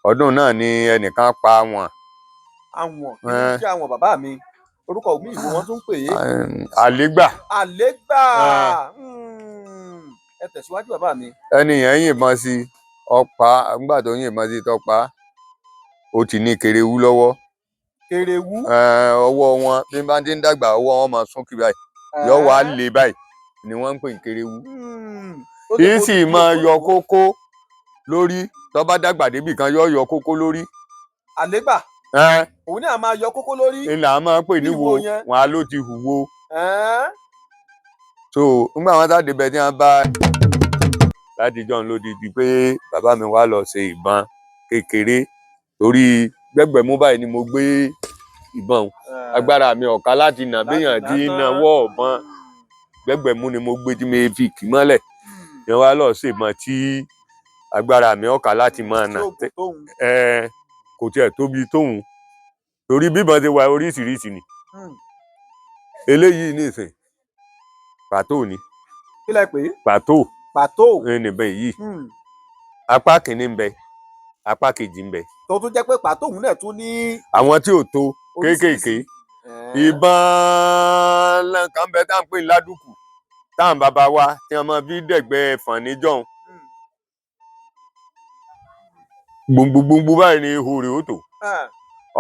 Ọdún náà ni ẹnìkan pa wọn. Àwọn kí ló jẹ́ àwọn bàbá mi? Orúkọ mi ìwò wọn tún ń pè é. Àlégbà. Àlégbà. Ah. Ẹ tẹ̀síwájú, bàbá mi. Ẹni yẹn yìnbọn sí ọ̀pá. Nígbà tó yìnbọn sí tọ́pa, ó ti ní kerewu lọ́wọ́. Kerewu. Ọwọ́ wọn bí wọ́n bá ti ń dàgbà, ọwọ́ wọn máa sún kí báyìí, yọ wá lé báyìí ni wọ́n ń pè ní kerewu. Kì í sì máa yọ kókó lórí. Tó bá dàgbà débì kan, yọ yọ kókó lórí. Àlégbà. Òun náà máa yọ kókó lórí. Ńlá máa ń pè ní Bí wo ìwo yẹn. Wọn á ló ti hùwo. So nígbà wọn sáà débẹ̀ tí wọ́n bá láti jọ̀ ló di pé bàbá mi wá lọ ṣe ìbọn kékeré, torí gbẹgbẹmú báyìí ni mo gbé ìbọn òun. Agbára mi ọ̀ka láti nà béèyàn nà tí ń tán. Nawọ́ ọ̀bọ̀n gbẹgbẹmú ni mo gbé tí mi fi kì mọ́lẹ̀ ni wọ́n wá lọ ṣe ìbọn tí agbára mi ọ̀ka láti máa nà. Tí ó gùn tóun. Kò tiẹ̀ tóbi tóun, torí bíbọn ti wà oríṣiríṣi ni. Eléyìí nìsín, pàtó ni. Kí lẹ pè é? Pàtó. Pàtó. Níbẹ̀ yìí, apá kìíní ń bẹ, apá kejì ń bẹ. Tó tún jẹ́ pé pàtó òun náà tún ní Àwọn tí ò tó kéékèèké. oríṣiríṣi. Ìbọn kan bẹ tá à ń pè ní ládùkù, táwọn bàbá wa tí wọn máa fi dẹ̀gbẹ́ ẹ̀fọ̀n níjọ́un. Gbòǹgbòǹgbò báyìí ni ihò rẹ̀ ó tó,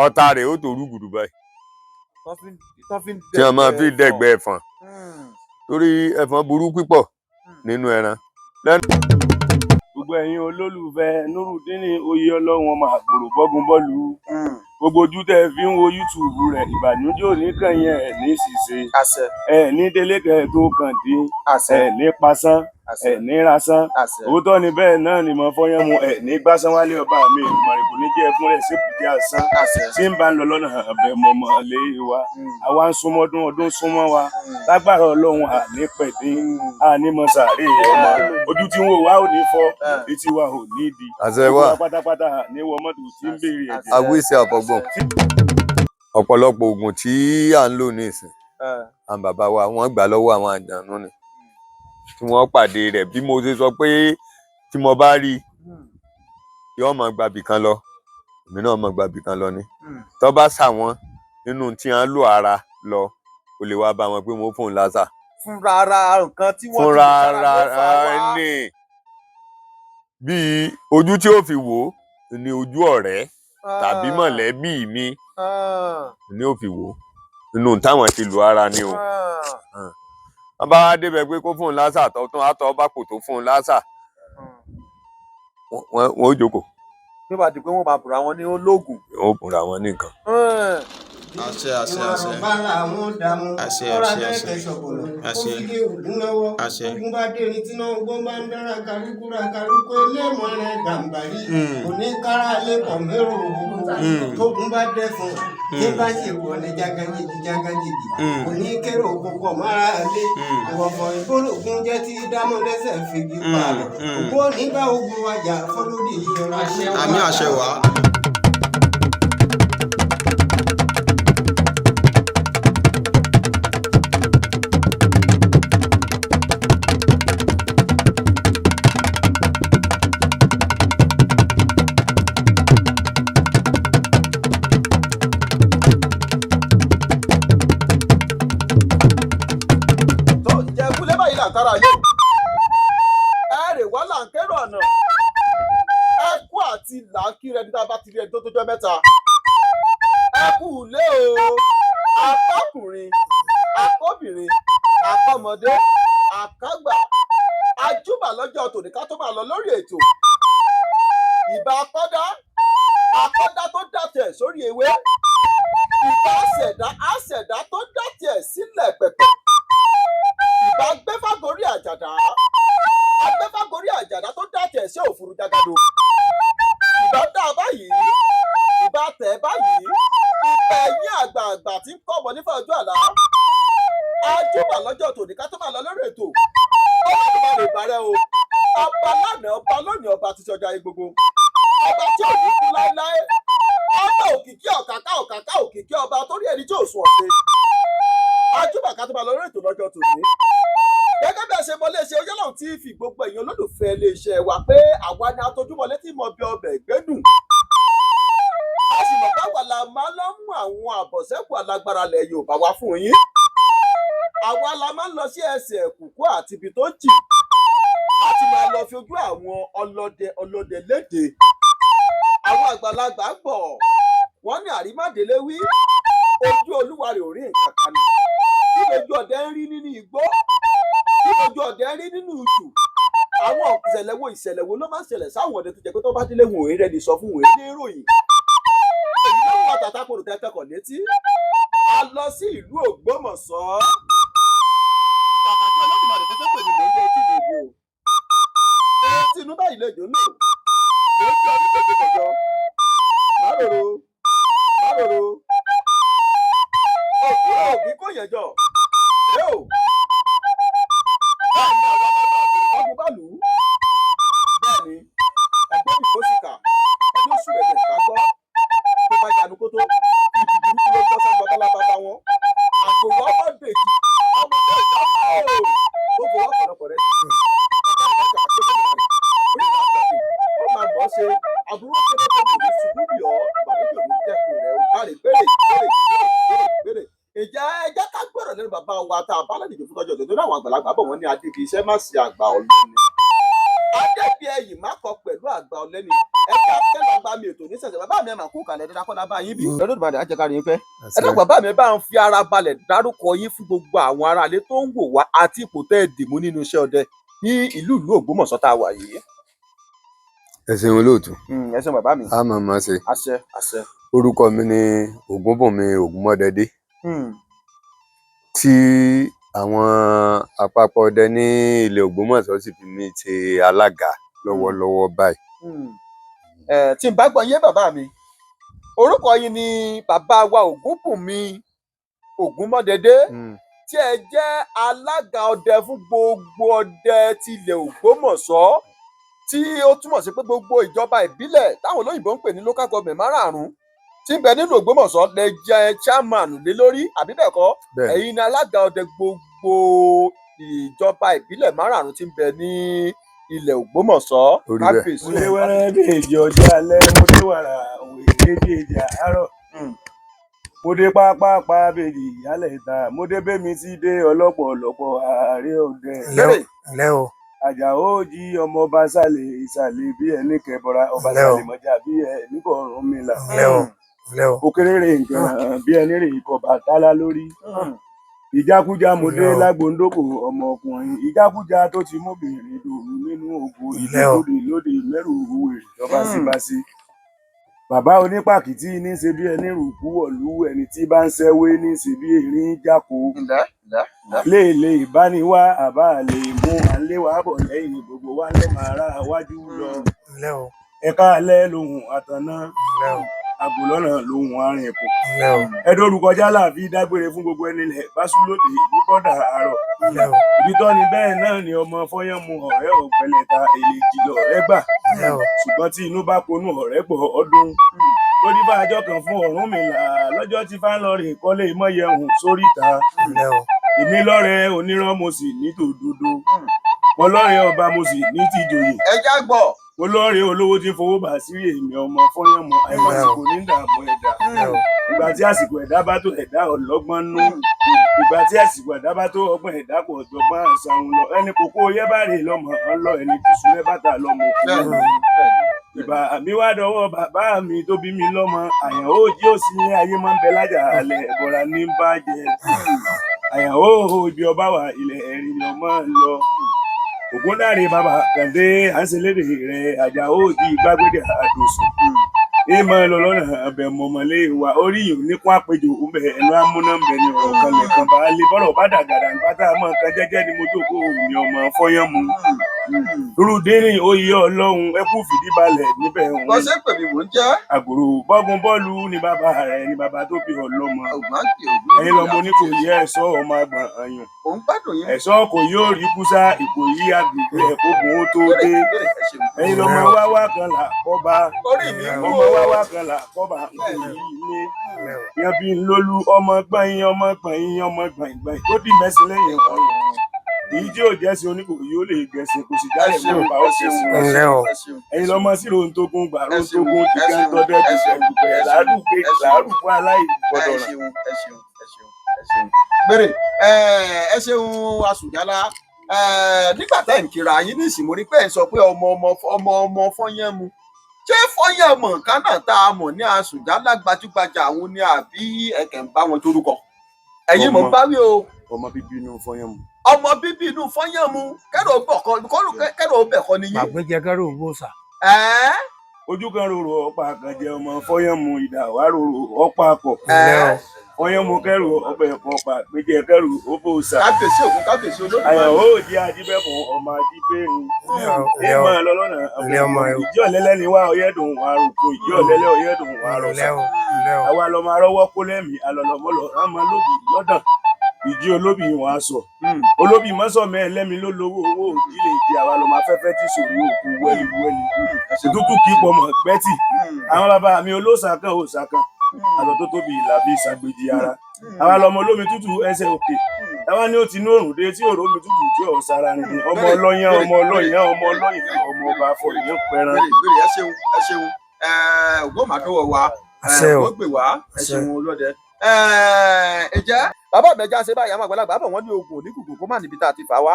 ọta rẹ̀ ó tó rúgùdù báyìí. Tán fi ń Tí wọn máa fi dẹ̀gbẹ́ ẹ̀fọ̀n, torí ẹ̀fọn burú púpọ̀ nínú ẹran. Gbogbo ẹ̀yin olólùfẹ́ Nurudeen Oyè, Ọlọ́run ọmọ àgbòrò bọ́gun bọ́ọ̀lù, gbogbo ojú tẹ́ ẹ fi ń wo YouTube rẹ̀, ìbànújẹ́ ò ní kàn yín, ẹ̀ ní ṣìṣe. Àṣẹ. Ẹ̀ ní délé kẹ́ ẹ tó kàn dín. Àṣẹ. Ẹ̀ ní pasán. Àṣẹ. Ẹ̀ ní rasán. Àṣẹ. Òótọ́ ni, bẹ́ẹ̀ náà ni mo fọyán mu, ẹ̀ ní gbásán wálé. Ọba mi Èdùmàrè kò ní jẹ́ ẹkún rẹ̀ síbùdí asán. Àṣẹ. Tí ń bá ń lọ lọ́nà àbẹ̀ mọ̀mọ́ lé wa, àwa ń súnmọ́ ọdún, ọdún súnmọ́ wa. Lágbára Ọlọ́run, àní pẹ̀dín, àní mọ sàárè ọmọ. Ojú tí ń wò wá ò ní fọ́, etí wa ò ní di. Àṣẹ Gbogbo wà. wa pátápátá ní wọ mọ́tò tí ń béèrè ẹ̀jẹ̀. Awíṣẹ àfọgbọn, ọ̀pọ̀lọpọ̀ oògùn tí à ń lò nísìn, àwọn bàbá wa wọ́n gbà lọ́wọ́ àwọn àjànú ni tí wọ́n pàdé rẹ̀. Bí mo ṣe sọ pé tí mo bá rí i, yóò máa gbàbì kan lọ, èmi náà máa gbàbì kan lọ ni. Tó bá sà wọ́n nínú tí wọ́n lò ara lọ, ó lè wá bá wọn pé mo fún un lásà. Fúnra ara nǹkan tí wọ́n ti Fúnra lò sára ara ló fà wá. ní bíi ojú tí ó fi wò ó ní ojú ọ̀rẹ́ tàbí mọ̀lẹ́bí mi ni ó fi wò ó nínú táwọn ti lò ara ni o. Wọ́n bá wá débẹ̀ pé kó fún un lásà, tó tún àtọ́ bá kò tó fún un lásà, wọ́n ó jókòó. Bí wàá di pé wọ́n máa bùrọ̀ àwọn ní ológun. Wọ́n ó bùnra wọn ní nǹkan. Àṣẹ, àṣẹ, àṣẹ. Ìwọ̀n làwọn dààmú. Àṣẹ, ọ̀rọ̀ àṣẹ, àṣẹ. abẹ́ẹ̀kẹ́ ṣọ̀bọ̀lọ̀ ó Àṣẹ. fi lé ògún lọ́wọ́. Àṣẹ. Ogun bá dé ní tíná ogun bá ń dára kálukú ra kálukú eléèmọ̀ rẹ̀ gàǹbàrí kò ní kára lẹ́kọ̀ọ́ mérò owó. Tógun bá dẹ́fun tí bá sì wọlé jágánjìgì jágánjìgì kò ní kérò púpọ̀ mọ́ra lé. Ìwọ̀fọ̀ ìgbólógún jẹ́ tí dámọ́ lẹ́sẹ̀ fìgì pààrọ̀. Ògún òní bá ogun wájà fọlódì yọra. Àmì, àṣẹ wá. Tó jẹ kúlẹ̀ báyìí là ń kára yé, ẹ rè wá là ń kérò ọ̀nà, ẹ kú àti là ń kí rẹ ní tá a bá ti rí ẹni tó tójọ́ mẹ́ta. Ẹ kú ilé o, akọkùnrin, akọbìnrin, akọmọdé, àkágbà, ajúbà lọ́jọ́ tòní. Ká tó máa lọ lórí ètò, ìbà akọ́dá, akọ́dá tó dàtẹ̀ sórí ewé, ìbà àṣẹ̀dá, àṣẹ̀dá tó dàtẹ̀ sílẹ̀ pẹ̀pẹ̀, ìbà gbẹ́fàgórí àjàdá, agbẹ́fàgórí àjàdá tó dàtẹ̀ sí òfurufú jagado. Ìbà dá báyìí, ìbà tẹ̀ báyìí, ìbà ẹ̀yìn àgbààgbà tí ń kọ́ ọmọ nífà ojú àlá. Ajúbà lọ́jọ́ tòní. Ká tó máa lọ lórí ètò, Olódùmarè, ìbàrẹ̀ o, ọba lánàá, ọba lónìí, ọba títí ọjọ́ ayé gbogbo, ọba tí ò ní kú láéláé, ọba òkìkí ọ̀kàkà ọ̀kàkà òkìkí, ọba torí ẹni tí ò sùn ọ̀sẹ̀. Ajúbà ká tó máa lọ lórí ètò lọ́jọ́ tòní. Gẹ́gẹ́ bí a ṣe mọ iléeṣẹ́ Oyọ́lọ́hun tí fi gbogbo èèyàn olólùfẹ́ iléeṣẹ́ wa pé àwa ni atójúmọ́ létí mọ bí ọbẹ̀ ìgbẹ́dùn. àwọn àbọ̀sẹ́kù alágbára ilẹ̀ Yorùbá wá fún yín. Àwa la máa ń lọ sí ẹsẹ̀ kùkú àti ibi tó jì láti máa lọ fi ojú àwọn ọlọ́dẹ ọlọ́dẹ léde. Àwọn àgbàlagbà gbọ̀ wọ́n ní àrímádélé wí, ojú olúwa rẹ̀ ò rí nǹkan kan ni. Kí lójú ọdẹ ń rí nínú igbó? Kí lójú ọdẹ ń rí nínú ìjù? Àwọn ìṣẹ̀lẹ̀ wo ìṣẹ̀lẹ̀ wo ló máa ń ṣẹlẹ̀ sáwọn ọdẹ tó jẹ́ pé tó bá délé wọn ò rẹ́ni sọ fún wọn ní ìròyìn? Èyí ló wọ tàtàkùrù tẹ́tẹ́kọ̀ létí. A lọ sí ìlú Ògbómọ̀ṣọ́. Kàkà kí Olódùmarè fẹsẹ̀ pè mí, mò ń jẹ́ etí mi ìbò. Etí inú báyìí lè jò lò. Mò ń jọ ní tètè. Máròrò máròrò. Òkú òbí kò yẹn jọ. Ẹ o. Ọgùn bá lù ú. Bẹ́ẹ̀ni, ẹgbẹ́ mi kò sì kà. Ẹjọ́ sùn rẹ̀ ká gbọ́. Tó bá yanu kótó, ìdí burúkú ló gbọ́ sẹ́gbọ́n bá lábàbá wọn. Àgbòwò ọmọ dèjì, ọmọ dèjì ọmọ ó fọwọ́ ọ̀pọ̀lọpọ̀ rẹ̀ sí. Ó máa mọ̀ ọ́ ṣe àbúrò kékeré kò ní ṣubú bì ọ́, bàbá òní dẹ́kun rẹ̀ ó kárí gbére gbére gbére gbére. Ìjà ẹja ká gbọ́dọ̀ lẹ́nu bàbá wa tá a bá lálejò fún tọ́jú ọ̀dọ́ tó láwọn àgbàlagbà bọ̀ wọ́n ní adé kì í ṣe má ṣe àgbà ọ̀lẹ́ni. Adébí ẹyìn má kọ pẹ̀lú àgbà ọ̀lẹ́ni. Ẹja kẹ́lọ́ gba mi ètò nísẹ̀sẹ̀ bàbá mi ẹ̀ mà kú kàlẹ́ dídá kọ́lá bá yín bí. Lọ́dún Ìbàdàn á jẹ́ ká rí yín pẹ́. Ẹ dàgbà bàbá mi bá ń fi ara balẹ̀ dárúkọ yín fún gbogbo àwọn aráalé tó ń wò wá àti ipò tẹ́ ẹ dìmú nínú iṣẹ́ ọdẹ ní ìlú ìlú Ògbómọ̀ṣọ́ tá a wà yìí. Ẹ ṣeun olóòtú. Ẹ ṣeun bàbá mi. A máa máa ṣe. Àṣẹ àṣẹ. Orúkọ mi ni Ògúnbùnmi Ògúnmọ́dẹdé, tí àwọn àpapọ̀ ọdẹ ní ilẹ̀ Ògbómọ̀ṣọ́ sì fi mí ṣe alága lọ́wọ́lọ́wọ́ báyìí. Tí n bá gbọ́ yé bàbá mi, orúkọ yín ni bàbá wa Ògúnbùnmi Ògúnmọ́dẹdé, tí ẹ jẹ́ alága ọdẹ fún gbogbo ọdẹ tilẹ̀ Ògbómọ̀ṣọ́, tí ó túmọ̀ sí pé gbogbo ìjọba ìbílẹ̀ táwọn olóyìnbó ń pè ní local government márààrún tí ń bẹ nílùú Ògbómọ̀ṣọ́ lẹ jẹ́ chairman lé lórí, àbí bẹ́ẹ̀ kọ́? Bẹ́ẹ̀. Ẹ̀yin ni alága ọdẹ gbogbo ìjọba ìbílẹ̀ márààrún tí ń bẹ ní ilẹ̀ Ògbómọ̀ṣọ́. Orí bẹ́ẹ̀. Kábíyèsí. Mo dé wẹ́rẹ́ bèèjì ọjọ́ alẹ́, mo dé wàrà wèrè bèèjì àárọ̀, mo dé pápápá bèèjì ìyálẹ̀ ìta, mo dé bẹ́mi tí dé ọlọ́pọ̀lọpọ̀ ààrẹ ọdẹ. Bẹ́ẹ̀. Ǹlẹ́ o. Àjàó jí ọmọ ọba sálẹ̀ ìsàlẹ̀ bí ẹni kẹbọra ọba Ǹlẹ́ o. sálẹ̀ mọ́jà bí ẹni kọ̀ọ̀rùn mi là. Ǹlẹ́ o. Ǹlẹ́ o. Òkèrè nǹkan bí ẹni rè ikọ̀ bàtálá lórí. Ìjákújá mo dé Ǹlẹ́ o. lágbóńdókò ọmọkùnrin ìjákújá tó ti móbìnrin dòru nínú ògo Ǹlẹ́ o. ìdíkòdè lóde mẹ́rù wèrè lọ́ba síbáṣí. Bàbá onípàkìtì ní ṣe bí ẹni rùkú wọ̀lú, ẹni tí bá ń ṣẹ́wé ní ṣe bí erin jáko. Ǹlẹ́ ǹlẹ́ ǹlẹ́. Léèlé ìbániwá àbá lè mú à ń lé wa bọ̀ lẹ́yìn gbogbo wa ló máa ra wájú lọ. Ǹlẹ́ o. Ẹ̀ka alẹ́ lohùn àtàná, Ǹlẹ́ o. àgùlọ́nà lohùn arìnkù. Ǹlẹ́ o. Ẹdórúkọ jálà fi dágbére fún gbogbo ẹni lẹ̀ báṣú lóde ìbúkọ́dà àárọ̀. Ǹlẹ́ o. Ìbítọ́ ni bẹ́ẹ̀ náà ni ọmọ fọ́yánmu ọ̀rẹ́ ọ̀pẹ̀lẹ̀ta èlé jìlọ ọ̀rẹ́ gbà. Ǹlẹ́ o. Ṣùgbọ́n tí inú bá konú ọ̀rẹ́ pọ̀ ọdún. Lórí bá àjọ kan fún Ọ̀rúnmìlà lọ́jọ́ tí Fáńlọ́rì kọ́lé mọ́yẹ̀hùn sóríta. Ǹlẹ́ o. Èmi lọ́rẹ̀ onírọ́ mo sì ní tòdodo. Mo lọ́rẹ̀ ọba mo sì ní tìjòyè. Ẹ já gbọ́. Mo lọ́rẹ̀ olówó tí ń fowó bà sí èmi ọmọ fọ́yánmu àìmásìkò ní dààmú ẹ̀dá. Ǹlẹ́ o. Ìgbà tí àsìkò ẹ̀dá bá tó ẹ̀dá ọlọ́gbọ́n nú. Ìgbà tí àsìkò ẹ̀dá bá tó ọgbọ́n ẹ̀dá kò ọ̀jọ̀gbọ́n àṣàhùn lọ. Ẹni kòkó yẹ́ bá rè lọ́mọ ọlọ́ ẹni tìṣú rẹ́ bàtà lọ́mọ òkú. Bẹ́ẹ̀ni bẹ́ẹ̀ni. Ìbà mi wá dọwọ́ bàbá mi tó bí mi lọ́mọ. Àyàn ó jí ó sí ní ayé máa ń bẹ lájà alẹ́ ẹ̀bọra ní bá jẹ. Àyàn ó ho ibi ọba wà ilẹ̀ ẹ̀rín ni ọmọ ń lọ. Ògúndáre bàbá Kàndé à ń ṣe lédè rẹ̀ Àjàó jí gbàgbédè àdòsùn. Ìmọ̀ lọ lọ́nà ọbẹ̀ mọ̀mọ́lé wa orí yìí nípọn àpéjọ òǹbẹ̀ ẹnu amúná ń bẹ ní ọ̀rọ̀ kan lẹ̀kan bá lè bọ́rọ̀ bá dàgàdà nípa mọ́ nǹkan jẹ́jẹ́ ni mo jókòó mi ọmọ fọ́yán mu. Rúdínì oyè Ọlọ́run ẹ kú fìdí balẹ̀ níbẹ̀ òun. Bọ́ ṣe pè mí mò ń jẹ́. Àgòrò bọ́gun bọ́ọ̀lù ni bàbá rẹ̀ ni bàbá tó bí ọlọ́mọ. Ògbáǹkì ògún. Ẹ̀yin lọmọ ní kò yẹ ẹ̀ṣọ́ ọmọ àgbọ̀n àyàn. Òun gbádùn yín. Ẹ̀ṣọ́ kò yóò rí kúsá Ìkòyí agbègbè ẹ̀kógun ó tó dé. Bẹ́ẹ̀ni, ẹ ṣeun. Ẹ̀yin lọmọ wáwá kan là kọ́ba. Orí mi wú Ọmọ o. wáwá kan là kọ́ba Ìkòyí ilé. Ǹlẹ́ o. Yan bí lólú ọmọ gbọ̀nyìn ọmọ gbọ̀nyìn ọmọ gbọ̀nyìn gbọ̀nyìn tó dì mẹ́sìn lẹ́yìn ọ̀run. Èyí tí yóò jẹ́sìn oníkòyí ó lè gẹ̀sìn, kò sì jálẹ̀ Ẹ ṣeun, mọ́ ọba ó ẹ ṣeun, ṣeun. ẹ Ǹlẹ́ o. ẹ ṣeun. Ẹ̀yin lọmọ sí rohun tó gún gbà rohun tó gún Ẹ dìgá ṣeun, tọdẹ ẹ ṣeun, dùpẹ ẹ ṣeun, làádùúgbé ẹ ṣeun. làárùkú aláìgbọdọ Ẹ ràn. ṣeun, ẹ ṣeun, ẹ ṣeun, ẹ ṣeun. Gbèrè, ẹ ṣeun Asùnjálá. Nígbà tẹ́ ń kíra yín ní ìsìn, mo rí pé ẹ sọ pé ọmọ ọmọ ọmọ ọmọ Fọ́yánmu. Ṣé Fọ́yánmù kánà tá a mọ̀ ní Asùnjálá gbajúgbajà àwọn ni, àbí ẹ̀kẹ́ ń bá wọn torúkọ? Ẹ̀yin mò ń bá wí o. Ọmọ bíbí inú Fọ́yánmu. Ọmọ bíbí inú Fọ́yánmu, kẹ́rò kẹ́rò bẹ̀kọ ni yín. Gbàgbéjẹ kẹrù ògbóòsà. Ẹ́ Ojú kan rorò ọ̀pá kan jẹ, ọmọ Fọ́yánmu ìdá wà rorò ọ̀pá akọ. Ǹlẹ́ o. Fọ́yánmu kẹrù ọbẹ̀ ẹ̀kọ́ ọ̀pá péjẹ kẹrù ó sà. Kábíyèsí Ògún, kábíyèsí Olódùmarè. Àyàwó òdi ajíbẹ̀kùn, ọmọ ajíbẹ̀rin. Ǹlẹ́ o. Ǹlẹ́ o. Ìmọ̀ lọ́lọ́nà. Ǹlẹ́ ọmọ o. Ìjọ lẹ́lẹ́ ni wá ọyẹ́dùn wà rògbò, ìjọ lẹ́lẹ́ ọyẹ́dùn wà rọ̀ṣà. Ǹlẹ́ o. Ǹlẹ́ o. Àwa lọmọ arọ́wọ́ kó lẹ́mìí alọ́lọ́mọlọ rámọ lóbì lọ́dàn, ìdí olóbì wọn aṣọ olóbì mọ́sọ̀mọ́ ẹlẹ́mi ló lówó owó òjì lè di. Àwa lọmọ afẹ́fẹ́ tí sòrí òkú wẹ́lí wẹ́lí, òtútù kì í pọmọ pẹ́tì. Àwọn bàbá mi olóòṣà kan, òòṣà kan àlọ́ tó tóbi ìlàbí ìṣàgbèjì ara. Àwa lọmọ olómi tútù ẹsẹ̀ òkè, táwa ní ó ti ní òrùn dé tí òrò omi tútù tí ò sára ní. Ọmọ ọlọ́yàn, ọmọ ọlọ́yàn, ọmọ ọlọ́yàn, ọmọ ọba afọyàn pẹran. Gbèrè, gbèrè, ẹ ṣeun, ẹ ṣeun. Ògbó màdúwọ̀ wa. Àṣẹ o. Ògbó gbè wá, ẹ Àṣẹ. ṣeun olóde. Ǹjẹ́ bàbá mi, ẹja ṣe báyìí, àwọn àgbàlagbà bọ̀ wọ́n ní ogun oníkùkù kó má níbi tá a ti fà wá.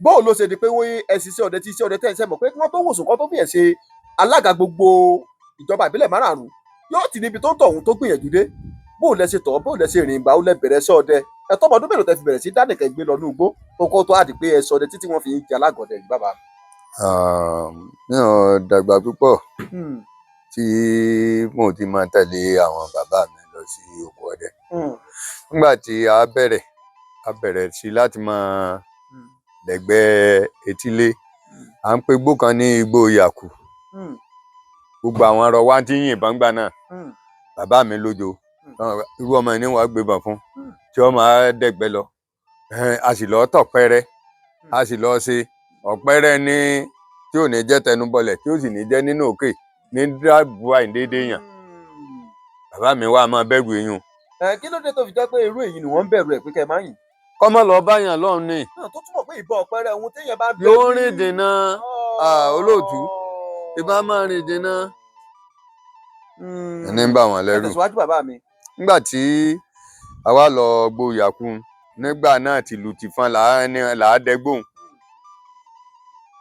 Bóò ló ṣe di pé wọ́n ẹ ṣiṣẹ́ ọdẹ tí iṣẹ́ ọdẹ tẹ̀ ń sẹ́mọ̀ pé kí wọ́n tó wòsàn kọ́ tó fi ẹ̀ ṣe alága gbogbo ìjọba ìbílẹ̀ márààrún, yóò ti níbi tó ń tọ̀hún tó gbìyànjú dé. Bóò lẹ ṣe tọ̀, bóò lẹ ṣe rìn, ìgbà ó lẹ bẹ̀rẹ̀ ṣọ́ ọdẹ, ẹ tọ́mọ ọdún mélòó tẹ fi bẹ̀rẹ̀ sí dánìkẹ́ gbé lọ ní igbó tó kọ́ tó àdì pé ẹ ṣọdẹ títí wọ́n fi ń jẹ alágọ̀dẹ yìí, bàbá? Mi ò dàgbà púpọ̀ tí mo ti máa tẹ̀lé àwọn bàbá mi lọ sí oko ọdẹ. Nígbà tí a bẹ̀rẹ̀ sí láti máa lẹ́gbẹ́ etílé, à ń pe igbó kan ní igbó Yàkù. Gbogbo àwọn ọ̀rọ̀ wa ti ń yìnbọn gbà náà. Bàbá mi lójo, irú ọmọ yìí ni wàá gbébọn fún tí ó máa dẹ̀gbẹ́ lọ. A sì lọ tọ̀pẹ́rẹ́, a sì lọ ṣe ọ̀pẹ́rẹ́ ní tí ò ní jẹ́ tẹnubọlẹ̀, tí ó sì ní jẹ́ nínú òkè ní dáàbò àìdédé yàn. Bàbá mi wá máa bẹ̀rù eyín. Ẹ kí ló dé tó fi jẹ́ pé irú èyí ni wọ́n ń bẹ̀rù ẹ̀ pé kẹ́ ẹ má yìn? Kọ́mọ́ lọ báyàn lọ́hùn ni. Náà tó túmọ̀ pé ìbọn ọ̀pẹrẹ ohun téèyàn bá bẹ. Yóò rìn dènà. Ah, olóòtú, ìbá máa rìn dènà. Ẹni ń bà wọ́n Ẹ lẹ́rù. tẹ̀síwájú, bàbá mi. Nígbà tí àwa lọ gboyàkú nígbà náà, tìlù tìfọn làá dẹgbóhùn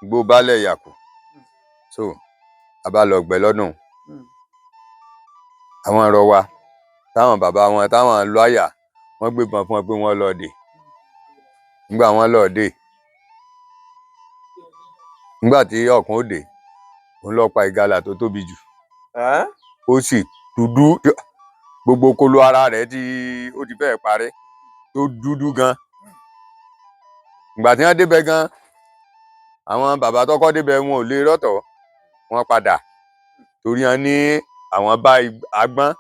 gbó balẹ̀ yàkú, so a bá lọ gbẹ lọ́dún. Àwọn ọ̀rọ̀ wa táwọn bàbá wọn táwọn lọ àyà wọn gbébọn fún wọn pé wọ́n lọ dè. Nígbà wọ́n lọ dè, nígbà tí ọ̀kan ó dé, òun lọ pa ìgalà tó tóbi jù. Ẹ́? Ó sì dúdú, gbogbo kolo ara rẹ̀ tí ó ti fẹ́ẹ̀ parẹ́ tó dúdú gan. Ìgbà tí wọ́n débẹ̀ gan, àwọn bàbá tọ́kọ́ débẹ̀, wọn ò lè rọ́tọ̀, wọ́n padà torí wọn ní àwọn bá agbọ́n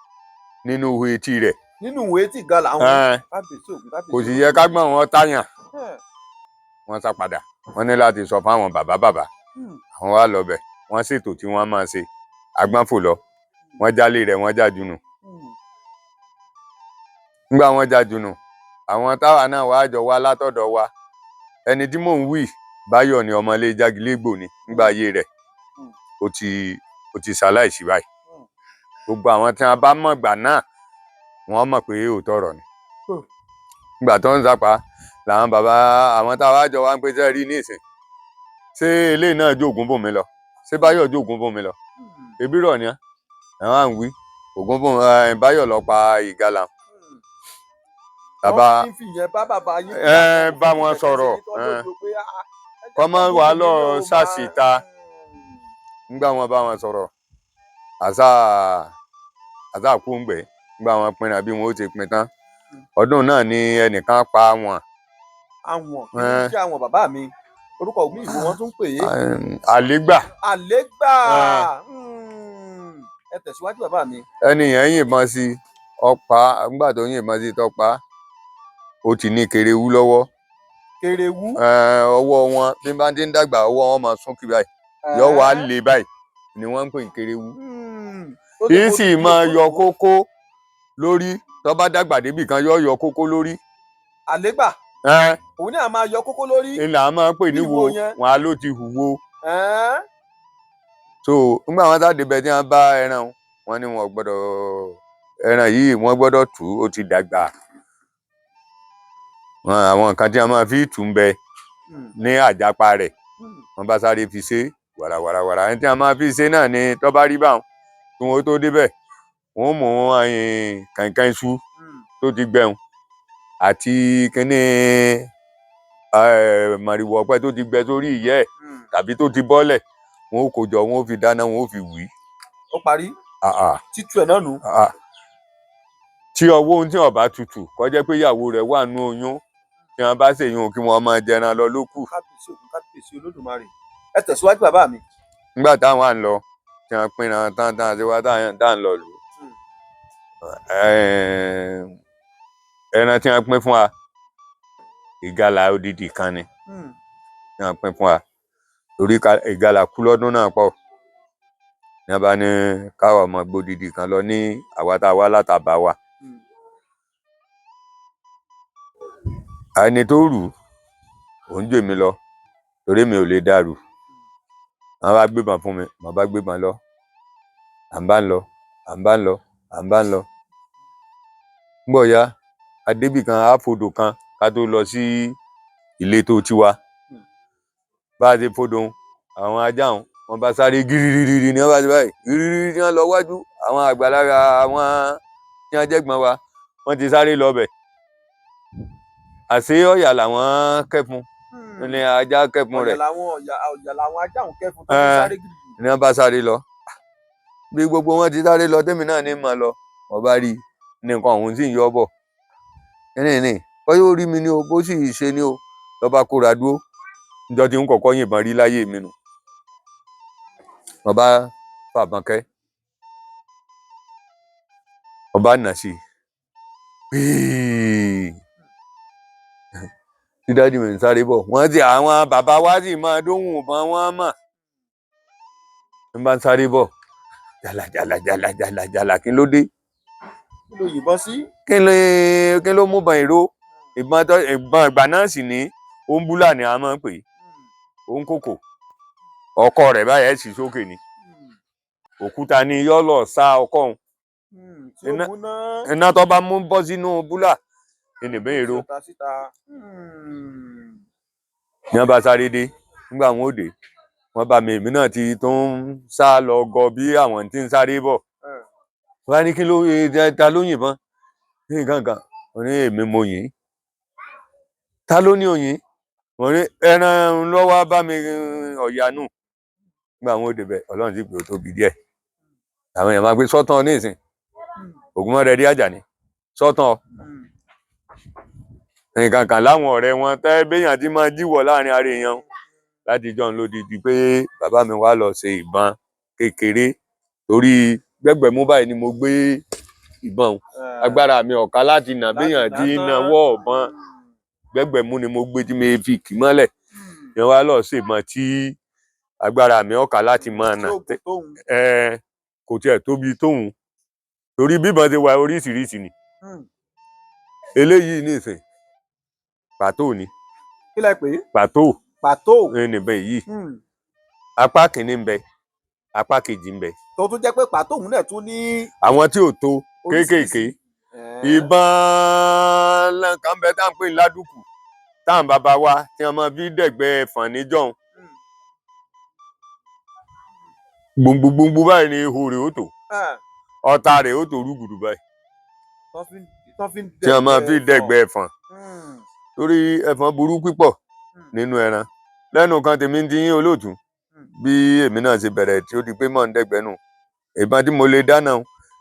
nínú ihò etí rẹ̀. Nínú ìwé tí ìgalà àwọn. Ẹn, Kábíyèsí Ògún, kábíyèsí. Kò sì yẹ kágbọ́n wọn táyàn. Ẹ́. Wọ́n sá padà, wọ́n ní láti sọ fáwọn bàbá bàbá. Àwọn wá lọ bẹ̀, wọ́n ṣètò tí wọ́n máa ṣe. Agbọ́n fò lọ, wọ́n jálé rẹ̀, wọ́n já junù. Nígbà wọ́n já junù, àwọn táwa náà wàá jọ wá látọ̀dọ̀ wa. Ẹni tí mò ń wí, Báyọ̀ ni, ọmọlé Jágilégbò ni nígbà ayé rẹ̀. Ó ti ṣaláìsí báyìí. Gbogbo àwọn tí wọ́n bá mọ̀ gbà náà, wọ́n mọ̀ pé òótọ́ ọ̀rọ̀ ni. Nígbà tó ń sapa làwọn bàbá àwọn táwa jọ wá ń pèsè rí nísìn, ṣé eléyìí náà jóògùn bò mí lọ? Ṣé Báyọ̀ jóògùn bò mí lọ? Ebi rọ̀ ni àwọn à ń wí ògùn bò Báyọ̀ lọ pa ìgalà bàbá. Wọ́n fi ń fìyẹn bá bàbá yín. Ẹ, bá wọn sọ̀rọ̀, ẹ. Kọ́mọ wàá lọ ṣàṣìta. Nígbà wọn bá wọn sọ̀rọ̀, àṣà àṣà kú ń gbẹ. Nígbà wọn pinna bí wọn ó ti pin tán, ọdún náà ni ẹnìkan pa wọn. Àwọn kí ló Ẹ. jẹ́ àwọn, bàbá mi? Orúkọ mi ìwò wọn tún ń pè é. Àlégbà. Àlégbà. Ẹ. Ẹ tẹ̀síwájú, bàbá mi. Ẹni yẹn yìnbọn sí ọ̀pá. Nígbà tó yìnbọn sí tọpa, ó ti ní kerewú lọ́wọ́. Kèrèwú. Ẹ, ọwọ́ wọn bí bá ti ń dàgbà, ọwọ́ wọn máa sún kí báyìí, yọ wá lé báyìí ni wọ́n ń pè ní kerewú. Kì í sì máa yọ kókó lórí. Tó bá dàgbà débì kan, yọ yọ kókó lórí. Àlégbà. Ẹ́n, Òun náà máa yọ kókó lórí. Ńlá máa ń pè ní Ìwo wo yẹn. Wọn á ló ti hùwo. Ẹ́n, So nígbà wọn sáà débẹ̀ tí wọ́n bá ẹran, wọn ní wọn gbọ́dọ̀ ẹran yìí, wọ́n gbọ́dọ̀ tù ú, ó ti dàgbà. Wọn àwọn nǹkan tí wọ́n máa fi tù ń bẹ ní àjápa rẹ̀. Wọ́n bá sáré fi ṣe wàràwàràwàrà. Ẹni tí wọ́n máa fi ṣe náà ni tó bá rí báwọn, kí wọ́n tó débẹ̀, wọ́n mú kànkàn iṣu tó ti gbẹ̀hùn àti kínní màrìwò ọ̀pẹ tó ti gbẹ sórí ìyẹ́ ẹ̀ tàbí tó ti bọ́lẹ̀, wọn ó kó jọ, wọn ó fi dáná, wọn ó fi wì í. Ó parí. Ah, ah. Títú ẹ̀ náà nù. Ah. Tí ọwọ́ ohun tí ó bá tutù, kó jẹ́ pé ìyàwó rẹ̀ wà nú oyún, tí wọ́n bá ṣèyún, kí wọ́n máa jẹran lọ ló kù. Kábíyèsí ògún, kábíyèsí Olódùmarè. Ẹ tẹ̀síwájú, bàbá mi. Nígbà táwọn à ń lọ, tí wọ́n pinran tán tán àti wá tá à ń lọ lò ó, ẹran tí wọ́n pín fún wa, ìgalà odidi kan ni tí wọ́n pín fún wa, torí ìgalà kú lọ́dún náà pọ̀. Ní wọ́n bá ní káwa ọmọ gbódidi kan lọ ní àwa tá a wá látàbá wa. Ẹni tó rù ú, òun jù mí lọ, torí mi ò lè dàrú. Wọ́n bá gbébọn fún mi, mo bá gbébọn lọ. À ń bá ń lọ, à ń bá ń lọ, à ń bá ń lọ. Ńgbọ̀ ya adébì kan, àfodò kan ká tó lọ sí ìletò tiwa. Bá a ṣe fodò ń, àwọn ajá wọn, wọ́n bá sáré gírírírí ní wọ́n bá ṣe báyìí gírírírí ní wọ́n lọ wájú. Àwọn àgbàlagbà, àwọn tí wọ́n jẹ́gbọ́n wa, wọ́n ti sáré lọ bẹ̀. Àṣé ọ̀yà làwọn kẹ́fun ní ajá kẹ́fun Ọ̀yà rẹ̀. làwọn ọ̀yà, ọ̀yà làwọn ajá òun kẹ́fun tó fi sáré gidigidi. Ní wọ́n bá sáré lọ. Bí gbogbo wọn ti sáré lọ, tèmi náà ní mà lọ, wọ́n bá rí i ní nǹkan ọ̀hún sì ń yọ bọ̀ ní ní bóyá ó rí mi ní o, bó sì ṣe ní o, ló bá kóra dúró. Níjọ́ tí ń kọ́kọ́ yìnbọn rí láyé mi nù, wọ́n bá fàbọn kẹ́, wọ́n bá nà sí i píì tí daddy mi ń sáré bọ̀. Wọ́n ti àwọn bàbá wa sì máa dóhùn ìbọn wọn mọ̀. Ń bá ń sáré bọ̀ jàlà jàlà jàlà jàlà jàlà. Kí ló dé? Kí ló yìnbọn sí? Kí ló mú bọn ìró ìbọn tó ìbọn ìgbà náà sì ní òǹbúlà ni a máa ń pè é, òǹkòkò ọkọ rẹ̀ báyẹn sì sókè ni, òkúta ni yọ́ lọ sá ọkọ òun. Tí ó múná. Iná tó bá mú bọ́ sínú búlà ìnìbọn èrò. Síta síta. Ní wọ́n bá sáré dé, nígbà wọn ò dé, wọ́n bá mi, èmi náà ti tó ń sá lọ gọ bí àwọn tí ń sáré bọ̀. Wọ́n á ní kí ló ta ló yìnbọn ní nǹkan kan. Wọ́n ní èmi mo yìn. Ta ló ní òyìn? Wọ́n ní ẹran lọ́wọ́ bá mi ọ̀yà nù. Nígbà wọn ò débẹ̀, Ọlọ́run sì pé ó tóbi díẹ̀. Àwọn èèyàn máa gbé sọ́tàn ní ìsìn Ògúnmọ́rẹ́dí Àjàní sọ́tàn nǹkan kan láwọn ọ̀rẹ́ wọn tẹ́ béèyàn ti máa jíwọ̀ láàrin ara èèyàn. Láti jọ́ ló di pé bàbá mi wá lọ ṣe ìbọn kékeré, torí gbẹ́gbẹ̀mú báyìí ni mo gbé ìbọn òun. Agbára mi ọ̀ka láti nà béèyàn ti nawọ́ ọ̀bọ̀n. Gbẹ́gbẹ̀mú ni mo gbé tí mi fi kì mọ́lẹ̀ ni wọ́n wá lọ ṣe ìbọn tí agbára mi ọ̀ka láti máa nà. Tí ó gùn tóun. Kò tiẹ̀ tóbi tóun, torí bíbọn ti wà oríṣiríṣi ni. Eléyìí nìsín pàtó ni. Kí lẹ pè é? Pàtó. Pàtó. Níbẹ̀ yìí, apá kìíní ń bẹ, apá kejì ń bẹ. Tó tún jẹ́ pé pàtó òun náà tún ní. Àwọn tí ò tó kéékèèké. Ìbọn kan bẹ tá à ń pè ní ládùkù, táwọn bàbá wa tí wọ́n máa fi dẹ̀gbẹ́ ẹ̀fọ̀n níjọ́un. Gbòǹgbòǹgbò báyìí ni ihò rẹ̀ ó tó, ọta rẹ̀ ó tó rúgùdù báyìí, tí wọ́n máa fi dẹ̀gbẹ́ ẹ̀fọ̀n, torí ẹ̀fọn burú púpọ̀ nínú ẹran. Lẹ́nu kan tèmi ti yín olóòtú, bí èmi náà ṣe bẹ̀rẹ̀ tí ó di pé mò ń dẹ́gbẹ́ nù, ìbọn tí mo lè dáná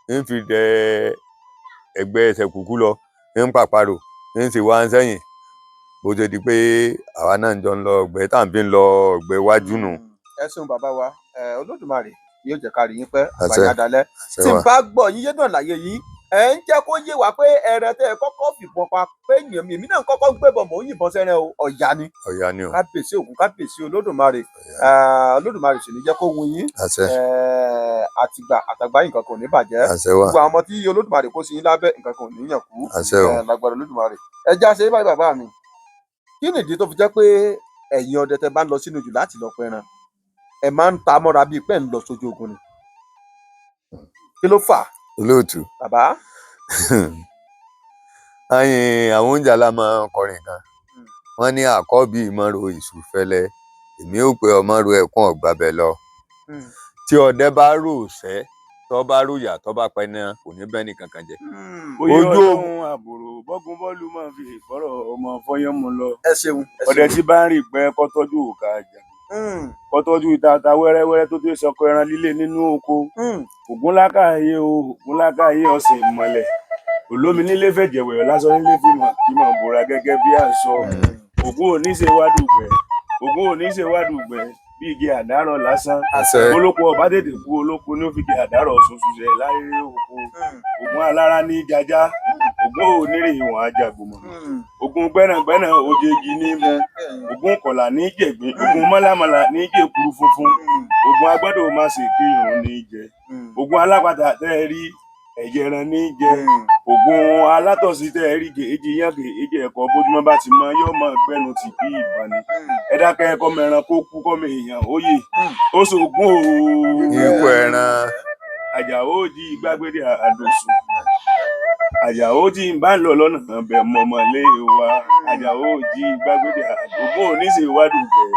ń fi dẹ ẹgbẹ́ ẹsẹ̀ kúkú lọ ń pàparò ń sì wá ń sẹ́yìn, bó ṣe di pé àwa náà jọ ń lọ ọgbẹ́ tá à ń fi lọ ọgbẹ́ wájú nù. Ẹ ṣeun bàbá wa. Olódùmarè yóò jẹ́ ká rí yín pẹ́. Àṣẹ. Àgbàyà dalẹ̀. Tí n bá gbọ́ yín yé náà láyé yín, ẹ ń jẹ́ kó yé wa pé ẹran tẹ́ ẹ kọ́kọ́ fìbọn pa pé yàn mí, èmi náà kọ́kọ́ gbébọn, mò ń yìnbọn sẹ́rẹ̀ o, ọ̀yà ni. Ọ̀yà ni o. Kábíyèsí Ògún, kábíyèsí Olódùmarè. Olódùmarè sì ní jẹ́ kó wun yín. Àṣẹ. Àtìgbà àtàgbà nǹkan kan ò ní bàjẹ́. Àṣẹ wa. Gbogbo àwọn ọmọ tí Olódùmarè kó sí yín lábẹ́, nǹkan kan ò ní yàn kú. Àṣẹ o. Lágbára Olódùmarè. Ẹ já ṣe báyìí, bàbá mi. Kí nìdí tó fi jẹ́ pé ẹ̀yin ọdẹ tẹ́ bá ń lọ sínú jù láti lọ pẹran, ẹ máa ń ta mọ́ra bíi pé ń lọ sójú ogun ni? Kí ló fà á, Olóòtú. bàbá? Ayin àwọn oúnjẹ alámọ kọrin kan, wọn ní àkọ́bí ìmọ̀rò ìṣùfẹ́lẹ́, èmi ò pé ọmọ ro ẹ̀kún ọ̀gbàbẹ̀ lọ. Tí ọdẹ bá rò sẹ́, tó bá ròyà, tó bá pẹná, kò ní bẹ́ẹ̀ ní kankan jẹ. Oyè Ojú Ọlọ́run àbòrò bọ́gun bọ́ọ̀lù máa fi ìfọ́rọ̀ ọmọ fọyánmu lọ. Ẹ ṣeun, ẹ Ọdẹ ṣeun. tí bá ń rìn pẹ́ kó tọ́jú òkà àjà, kó tọ́jú ìtata wẹ́rẹ́wẹ́rẹ́ tó tó sọkọ ẹran líle nínú oko. Ògún lákàáyé o, ògún lákàáyé, ọ̀sìn ìmọ̀lẹ̀ olómi nílé fẹ̀jẹ̀wẹ̀ lásán nílé fi mọ̀ kí mọ̀ bora gẹ́gẹ́ bí aṣọ. Ògún ò ní ṣe wádùgbẹ́, ògún ò ní ṣe wádùgbẹ́ bí igi àdárọ̀ lásán. Àṣẹ. Olóko ọba tètè kú, olóko ní ó fi igi àdárọ̀ ṣoṣo ṣe láyé oko. Ògún alára ní jajá, ògún ò nírè ìwọ̀n ajagbòmọ̀. Ògún gbẹ́nàgbẹ́nà òjèjì ní mu, ògún kọ̀là ní jẹ̀gbín, ògún mọ́làmọ́là ní jẹ̀kuru funfun, ògún agbọ́dọ̀ má ṣe kí irun ní jẹ, ògún alápatà tẹ́ ẹ rí ẹ̀jẹ̀ ẹran ní jẹ, ògún alátọ̀sí tẹ́ ẹ rí èjì yán èjì ẹ̀kọ́ bójúmọ́ bá ti mọ yóò mọ gbẹ́nu tì bí ìbọn ni. Ẹ dákẹ́ kọ́mọ ẹran kó kú, kọ́mọ èèyàn ó yè ó ṣògùn o. Ikú ẹran. Àjàó jí gbàgbére àdòsùn, àjàó tí ń bá ń lọ lọ́nà bẹ̀ mọ̀mọ́lé wa, àjàó jí gbàgbére ògún oníṣèwádùgbẹ́,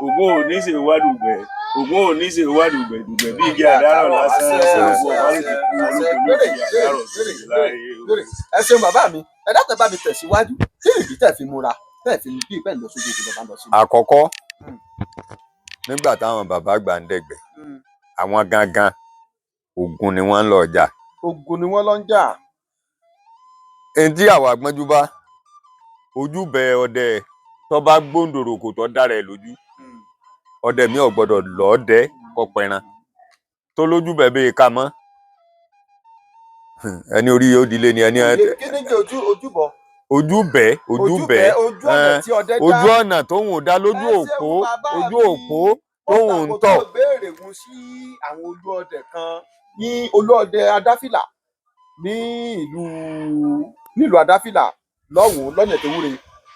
ògún oníṣèwádùgbẹ́, ògún oníṣèwádùgbẹ́ dùgbẹ́ bí igi àdárọ̀ lásán. Àṣẹ, Ògún ọba lè ti kú, àṣẹ, olóko ní igi gbére, àdárọ̀ gbére, sí láyé o. gbére. Ẹ ṣeun bàbá mi. Ẹ dákun, ẹ bá mi tẹ̀síwájú. Kí nìdí tẹ́ fi múra, tẹ́ fi bíi pé ń lọ sójú ogun tẹ́ bá ń lọ sínú? Àkọ́kọ́, nígbà táwọn bàbá àgbà ń dẹ̀gbẹ́, àwọn gangan ogun ni wọ́n ń lọ jà. Ogun ni wọ́n lọ ń jà. Ẹni tí àwa gbọ́njú bá ojúbẹ ọdẹ tó bá gbóǹdòrò kò tó dára ẹ lójú, ọdẹ mi ò gbọ́dọ̀ lọọdẹ kọ pẹran tó lójúbẹ bíi ká mọ ẹni orí yóò dilé ni ẹni. Kí ni jẹ́ ojú ojúbọ? Ojúbẹ, ojúbẹ. Ojú ọ̀nà tí ọdẹ dá. Ojú ọ̀nà tóun dá lójú Ẹ ṣeun òpó, bàbá ojú mi. òpó tóun ń Mo tọ̀. béèrè wọn sí àwọn olúọdẹ kan ní olúọdẹ Adáfìlà ní ìlú nílùú Adáfìlà lọ́hùnún lọ́nà Ìtòwúre.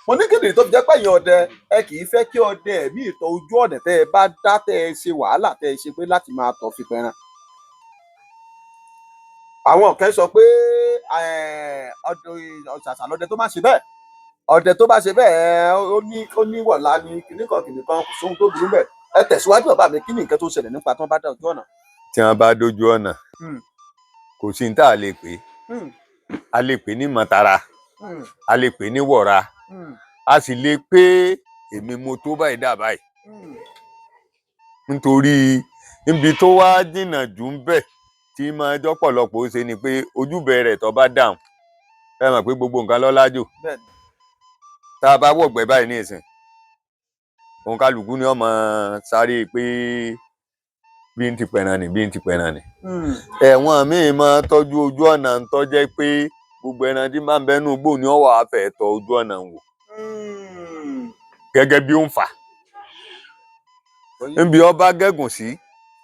Mo ní kéde tó fi jẹ́ pé ẹ̀yin ọdẹ ẹ kì í fẹ́ kí ọdẹ ẹ̀mí ìtọ̀ ojú ọ̀nà tẹ́ ẹ bá dá, tẹ́ ẹ ṣe wàhálà tẹ́ ẹ ṣe pé láti máa tọ̀ fi pẹran. Àwọn kan sọ pé ọdẹ ọ̀ṣàṣà lọdẹ tó má ṣe bẹ́ẹ̀, ọdẹ tó bá ṣe bẹ́ẹ̀ ó ní wọ̀lá ní kìnnìkan kìnnìkan, kò sóhun tó burú bẹ́ẹ̀. Ẹ tẹ̀síwájú bàbá mi, kí ni nǹkan tó ṣẹlẹ̀ nípa tí wọ́n bá dá ojú ọ̀nà? Tí wọ́n bá dójú ọ̀nà, kò sí ní tá a lè pè é. A lè pè ní mọ̀tara, a lè pè ní wọ̀ra, a sì lè pé èmi mo tó báyìí dà báyìí, nítorí níbi tó wá jìnnà jù ń bẹ̀ tí máa jọ́pọ̀lọpọ̀ ó ṣe ni pé ojúbẹ rẹ̀ tó bá dáhùn, ẹ mọ̀ pé gbogbo nǹkan lọ́lájò. Bẹ́ẹ̀ni. Tá a bá wọ̀gbẹ́ báyìí ní ìsìn, òun kálukú ni ọmọ sáré pé bí n ti pẹ̀ràn ni, bí n ti pẹ̀ràn ni. Ẹ̀wọ̀n míì máa tọ́jú ojú ọ̀nà ń tọ́jẹ́ pé gbogbo ẹran tí máa ń bẹ́nu gbò ní ọ̀wọ́ àfẹ́ tọ ojú ọ̀nà wò gẹ́gẹ́ bí ó ń fà. Níbi ọba gẹ́gùn sí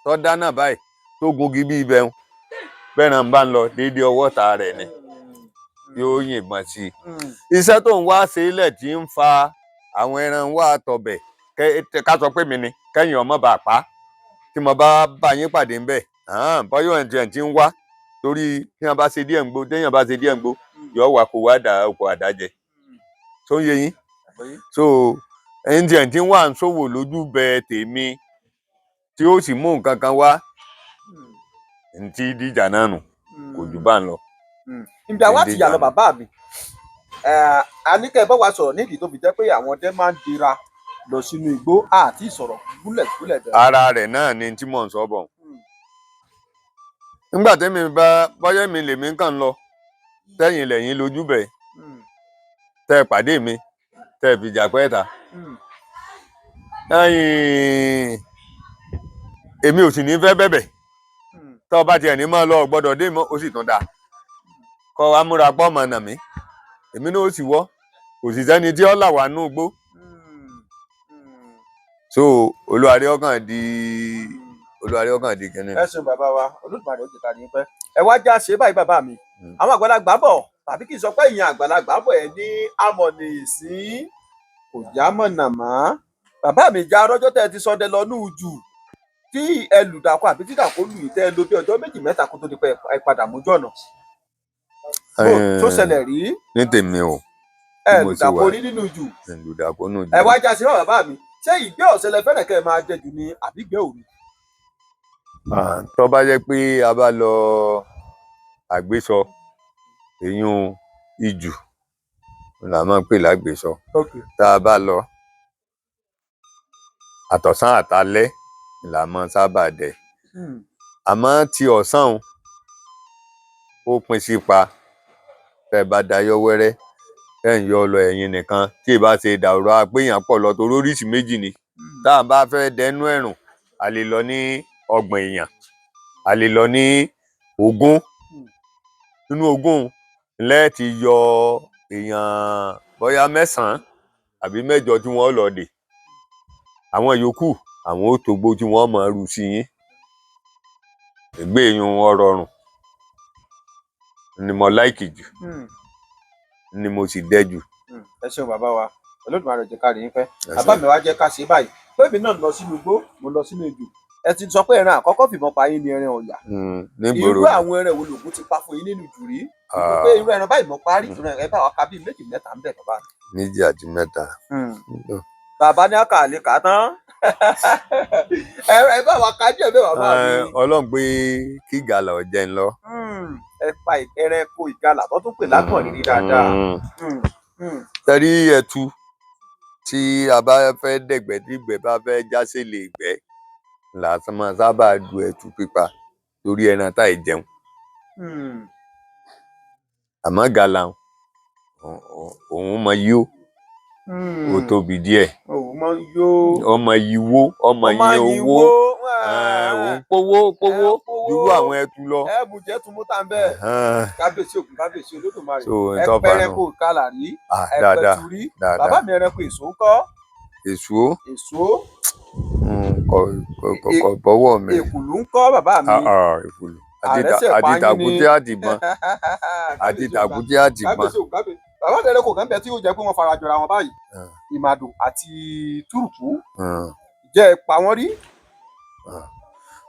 tọ́ dáná báyìí tó gungi bí ibẹ̀ ń bẹ́ẹ̀ náà ń bá ń lọ déédéé ọwọ́ ta rẹ̀ ni yóò yìnbọn sí i. Iṣẹ́ tó ń wá ṣe ilẹ̀ tí ń fa àwọn ẹran wá tọbẹ̀, ká sọ pé mi ni kẹ́yìn ọmọ bá pa á tí mo bá bá yín pàdé ń bẹ̀, bọ́yọ̀ ẹ̀ tiẹ̀ ti ń wá torí tí wọ́n bá ṣe díẹ̀ ń gbó, téèyàn bá ṣe díẹ̀ ń gbó, yọ wà kó wá dà oko àdájẹ tó ń yé yín. So ẹni tiẹ̀ ti ń wà ń ṣòwò lójú bẹ tèmi tí ó sì mú nǹkan kan wá ntí díjà náà nù, kò jù bá ń lọ. Ibi àwa ti yà lọ Díjà. Bàbá mi, a ní kẹ́ ẹ bá wa sọ̀rọ̀ nídìí tó fi jẹ́ pé àwọn ọdẹ máa ń dira lọ sínú igbó àti ìsọ̀rọ̀ gúlẹ̀gúlẹ̀ bẹ̀rẹ̀. Ara rẹ̀ náà ni tí mò ń sọ bọ̀. Nígbà tẹ́mi bá bọ́yá mi lèmi kàn ń lọ tẹ́yìn lẹ́yìn lójú bẹ̀, tẹ́ ẹ pàdé mi, tẹ́ ẹ fìjà pẹ́ ta, ẹ̀yìn èmi ò sì ní fẹ́ bẹ̀bẹ̀. Tọ́ ọ bá tiẹ̀ ní mọ́ lọ gbọ́dọ̀ dé mọ́, ó sì tún dáa kọ́ wa múra pọ́ ọmọ nà mí, èmi náà ó sì wọ́, kò sì sẹ́ni tí ó là wá nú igbó. So olúwarí ọkàn di olúwarí ọkàn di kínní. Ẹ ṣeun bàbá wa, Olódùmarè ó jẹ́ ká ní pẹ́. Ẹ wá já ṣe báyìí bàbá mi. Àwọn àgbàlagbà bọ̀, tàbí kì í sọ pé ìyẹn àgbàlagbà bọ̀, ẹ ní amọ̀nì ìsín. Kò já mọ̀nà mọ́. Bàbá mi, já rọ́jọ́ tẹ́ ẹ ti sọdẹ lọ ní ujù tí ẹ lùdàkọ àbí tí dàkọ lù yìí, tẹ́ ẹ lò bí ọjọ́ méjì mẹ́ta kó tó di pé ẹ padà mójú ọ̀nà. Tó ṣẹlẹ̀ rí? Ní tèmi o. Ẹ Bí mo ti lùdàkọ wà. rí nínú ujù? Lùdàkọ nù. Ẹ wá já sí bàbá mi, ṣé ìgbẹ́ ọ̀sẹ̀ lẹ fẹ́ràn kẹ́ ẹ máa jẹ jù ni àbí ìgbẹ́ òru? Tó bá jẹ́ pé a bá lọ àgbésọ, èyún ijù là máa ń pè lágbèsọ, tá a bá lọ àtọ̀sán àtalẹ́ là máa ń sábà dẹ. Àmọ́ ti ọ̀sán un, ó pín sí pa. Tẹ́ ẹ bá dayọ́ wẹ́rẹ́, tẹ́ ẹ̀ ń yọ lọ ẹ̀yin nìkan, tí ì bá ṣe dàrú apéyàn pọ̀ lọ, torí oríṣi méjì ni. Tá a bá fẹ́ dẹnu ẹ̀rùn, a lè lọ ní 30 èèyàn, a lè lọ ní 20. Nínú 20 lẹ́ẹ̀tì yọ èèyàn bóyá mẹ́sàn-án àbí mẹ́jọ tí wọ́n lọ dè. Àwọn yòókù, àwọn ó togbó tí wọ́n máa rú sí yín. Ìgbé yun wọn rọrùn ni mo láìkì jù, ni mo sì dẹ jù. Ẹ ṣeun bàbá wa, Olódùmarè jẹ́ ká rí yín pẹ́. Bàbá mi, wá jẹ́ ká ṣe báyìí pé èmi náà lọ sínú igbó, mo lọ sínú ijù. Ẹ ti sọ pé ẹran àkọ́kọ́ fìbọn pa yín ni ẹran ọ̀yà. Nígboro. Irú àwọn ẹran wo lògùn ti pa fún yín nínú ijù rí? Pé irú ẹran báyìí mo parí irú ẹran, ẹ bá wa ka bíi méjì mẹ́ta ń bẹ̀, bàbá mi. Méjì àti mẹ́ta. Bàbá ní àkà lè kà á tán. Ẹ bá wa ka díẹ̀ bẹ́ẹ̀, bàbá mi. Ọlọ́run pé kí gàlà ọ̀jẹ̀ ń lọ. Ẹ pa ẹranko ìgalà tó tún pè lágbọ̀n rírí dáadáa. Tẹ̀rí ẹtu tí a bá fẹ́ dẹ̀gbẹ́, tí ìgbẹ́ bá fẹ́ jásẹ̀ lè gbẹ́ là á máa sábà du ẹtu pípa torí ẹran táì jẹun. Àmọ́ gàlà òun mọ yíó, ó tóbi díẹ̀. Òun máa ń yó. Ọmọ yíwó, ọmọ Ó máa yín ń owó. yíwó. Òun kówó kówó jurú àwọn ẹtu lọ. Ẹ bùjẹ́ tún mú tá n bẹ́ẹ̀. Kábíyèsí Ògún, kábíyèsí Olódùmarè. So Ẹ n tó fà pẹrẹko nù. ìgalà rí? Ẹ Dáadáa. pẹtu rí? Dáadáa. Bàbá mi, ẹranko èso ńkọ́? Èso? Èso. Kò bọ́wọ́ mi. Èkùlù ńkọ́, bàbá mi? Èkùlù àti Àrẹ́sẹ̀ àti pa yín ni. tàkúté àtìbọn àti tàkúté àtìbọn. Kábíyèsí Ògún, kábíyèsí. Bàbá mi, ẹranko kan bẹ tí yóò jẹ́ pé wọ́n fara jọra wọn báyìí, ìmàdò àti túrùkù. Jẹ́ ẹ pa wọ́n rí?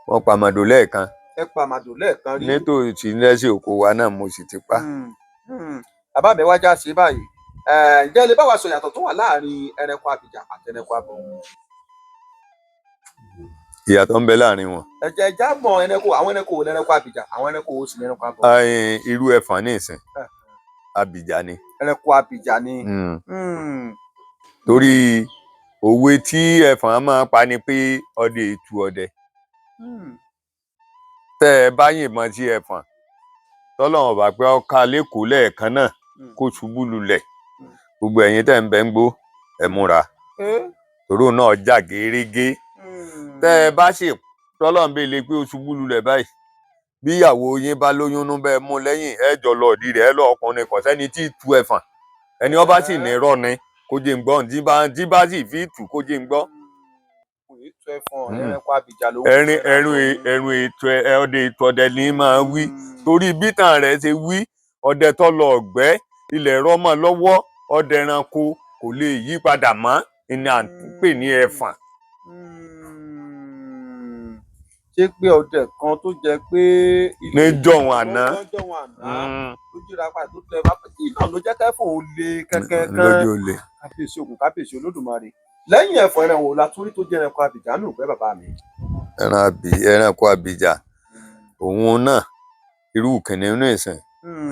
Wọ́n pa màdò lẹ́ẹ̀kan. Ẹ pa màdò lẹ́ẹ̀kan rí? Nítòsí lẹ́sìn oko wa náà mo sì ti pa. Bàbá mi, wá já sí báyìí. Ǹjẹ́ ẹ lè bá wa sọ ìyàtọ̀ tó wà láàrin ẹranko abìjà àti ẹranko abọ̀? Ìyàtọ̀ ń bẹ láàrin wọn. Ẹ jẹ́ ẹ já mọ̀ ẹranko, àwọn ẹranko wo lẹranko abìjà, àwọn ẹranko wo sì lẹranko abọ̀? Irú ẹfọ̀n ní ìsìn, abìjà ni. Ẹranko abìjà ni. Torí òwe tí ẹfọ̀n máa pa ni pé ọdẹ ètù ọdẹ. Tẹ́ ẹ bá yìnbọn sí ẹfọ̀n, tọ́lọ́run bá pé ó ká lẹ́kọ̀ọ́ lẹ́ẹ̀kan náà kó ṣubú lulẹ̀, gbogbo ẹ̀yin tẹ́ ń bẹ ń gbó, ẹ múra, tòró náà jà gérégé. Tẹ́ ẹ bá sì tọ́lọ́run bẹ́ẹ̀ lè pé ó ṣubú lulẹ̀ báyìí, bí ìyàwó yín bá lóyún nú bẹ́ẹ̀ mú lẹ́yìn, ẹ jọ lọ òdì rẹ̀, ẹ lọ ọkùnrin kò sẹ́ni tí ì tu ẹfọ̀n. Ẹni ó bá sì ní irọ́ ni kó jẹ́ ń gbọ́, tí bá sì fi tù kó jẹ́ ń gbọ́. Ètò ẹfọ̀n, ẹranko abìjà ló. Ẹrin ẹrun ẹrun ètò ẹ ọdẹ ètò ọdẹ ní máa wí, torí bítàn rẹ̀ ṣe wí, ọdẹ tó lọ ọgbẹ́ ilẹ̀ rọmọ lọ́wọ́, ọdẹ ẹranko kò lè yí padà mọ́ ní à ń pè ní ẹfọ̀n. Ṣé pé ọdẹ kan tó jẹ pé Níjọ́un àná. Níjọ́un àná tó jíra padà tó tẹ bá tí náà ló jẹ́ kẹ́fọ̀n ó le kẹ́kẹ́ kan. Lójú olè. Kábíyèsí Ògún, kábíyèsí Olódùmarè. Lẹ́yìn ẹ̀fọn, ẹran wo la tún rí tó jẹ́ ẹranko abìjà nù pẹ́, bàbá mi? Ẹran àbí ẹranko àbìjà òun náà, irú kìnìún ní ìsìn,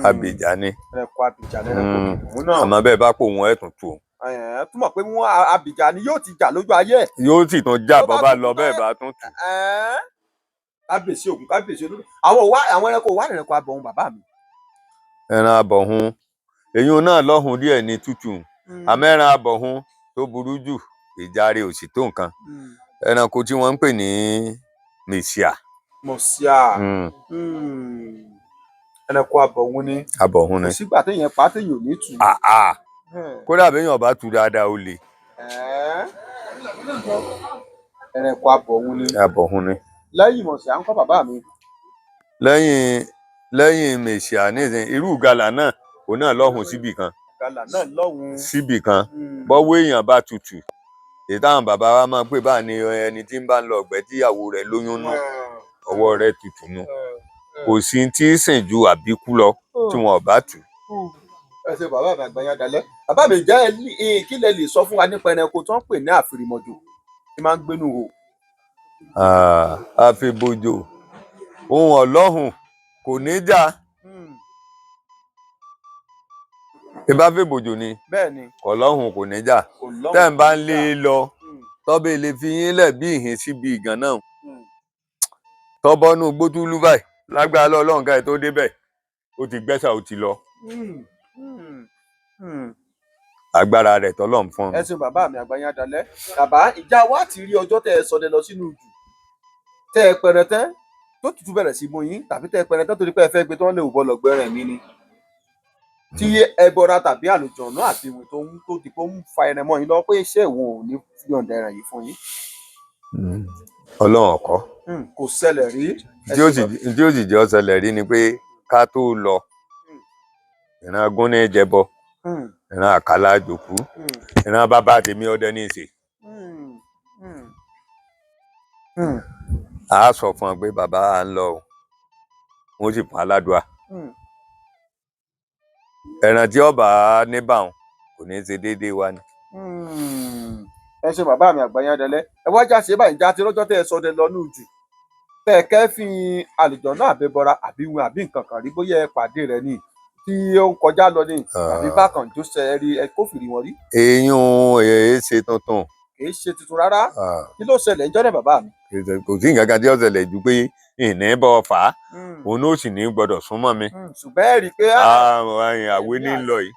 àbìjà ni. Ẹranko abìjà lẹranko kìnìún náà. Àmọ́ bẹ́ẹ̀ bá pò wọ́n, ẹ̀ tún tù ú. Túmọ̀ pé wọ́n abìjà ni yóò ti jà lójú ayé ẹ̀. Yóò sì tún jà Tó bá bọ́ bá tún lọ tún bẹ́ẹ̀ bá tún tù. Kábíyèsí Ògún, kábíyèsí Olódùmarè. Àwọn òwá àwọn ẹranko wà lẹranko abọ̀hún, bàbá mi? Ẹran abọ̀hún, èyí náà lọ́hùn díẹ̀ ní tútù. Àmọ́ ẹran abọ̀hún tó burú jù, ìjà rẹ̀ ò sì tó nǹkan, ẹranko tí wọ́n ń pè ní mèsíà. Mọ̀síà. Ẹranko abọ̀hún ni. Abọ̀hún Kò ni. sígbà téèyàn pa téèyàn ò ní tù. Àà, kódà béèyàn bá tu dáadáa, ó le. Ẹranko abọ̀hún ni. Abọ̀hún ni. Lẹ́yìn mọ̀síà ńkọ́, bàbá mi? Lẹ́yìn mèsíà nísìnyí, irú ìgalà náà, òun náà lọ́hùn síbì kan. Ìgalà náà lọ́hùn-ún. Síbì kan bọ́wọ́ èèyàn bá tutù, èyí táwọn bàbá wa máa ń pè bá ní ẹni tí ń bá ń lọ ọ̀gbẹ́ tíyàwó rẹ̀ lóyún nú, ọwọ́ rẹ̀ tutù nù. Kò sí tí ń sìn ju àbíkú lọ tí wọn ò bá tù. Ẹ ṣe bàbá mi, àgbáyé dalẹ. Bàbá mi, jẹ́ ẹ kí lẹ lè sọ fún wa nípa ẹranko tó ń pè ní àfìrìmọ̀jò tí máa ń gbénu hò? Ah, àfìbòjò ohun ọlọ́hùn kò ní jà. Ìbá fìbòjò ni. Bẹ́ẹ̀ ni. Ọlọ́hùn kò ní jà. Kò lọ́hùn. Tẹ́ ń bá ń lé e lọ, tọ́bẹ̀ lè fi yín lẹ̀ bí ìhín síbi ìgàn náà, tọ́bọ́nú gbótúlú báyìí lágbára Ọlọ́run, ká ẹ tó débẹ̀ ó ti gbẹ́sà, ó ti lọ. Agbára rẹ̀ tọ́lọ́run fún un. Ẹ ṣeun bàbá mi, àgbáyé adalẹ. Bàbá, ìjà wa ti rí ọjọ́ tẹ́ ẹ ṣọdẹ lọ sínú jù, tẹ́ ẹ pẹrẹtẹ tó tutù bẹ̀rẹ̀ sí mú yín, tàbí tẹ́ ẹ pẹrẹtẹ torí pé ẹ fẹ́ gbé tí wọ́n lè wọ lọ́gbẹ́rẹ́ mi ni, tí ẹbọra tàbí àlùjọ̀nú àti ìwé tó ń tó di pé ó ń fa ẹran mọ́ yín lọ pé iṣẹ́ ìwọ̀n ò ní yọ̀ǹda ẹran yìí fún yín? Ọlọ́run ọ̀kọ́. Kò ṣẹlẹ̀ rí. Ẹ Tí ó ṣeun sì bàbá. tí ó sì jẹ́ ó ṣẹlẹ̀ rí ni pé ká tó lọ, ìran agúnní jẹbọ, ìran àkàlà jòkú, ìran bàbá tèmi ọdẹ ní í ṣe. A sọ fún ọ pé bàbá à ń lọ o, wọn sì fún aládùá. Ẹran tí ọba níbàwọn kò ní í ṣe déédéé wa ni. Ẹ ṣe bàbá mi, àgbáyé adalẹ. Ẹ wá já ṣe báyìí, já ti lọ́jọ́ tẹ́ ẹ ṣọdẹ lọ ní jù, tẹ́ ẹ kẹ́fìn àlùjọ̀nú àbẹbọra àbí wọn àbí nǹkan kan rí, bóyá ẹ pàdé rẹ̀ ni tí ó ń kọjá lọ ni, àbí bákan tó ṣe ẹ rí, ẹ kófìrí wọn rí? Eyín èé ṣe tuntun. Kì í ṣe tuntun rárá. Ah, Kí ló ṣẹlẹ̀ ń jọ́nà, bàbá mi? kò sí nǹkan kan tí ó ṣẹlẹ̀ ju pé ìní bọ́ fà á, òun ó sì ní gbọ́dọ̀ súnmọ́ mi. Ṣùgbọ́n ẹ rí i pé Àwé ní ń lọ yìí.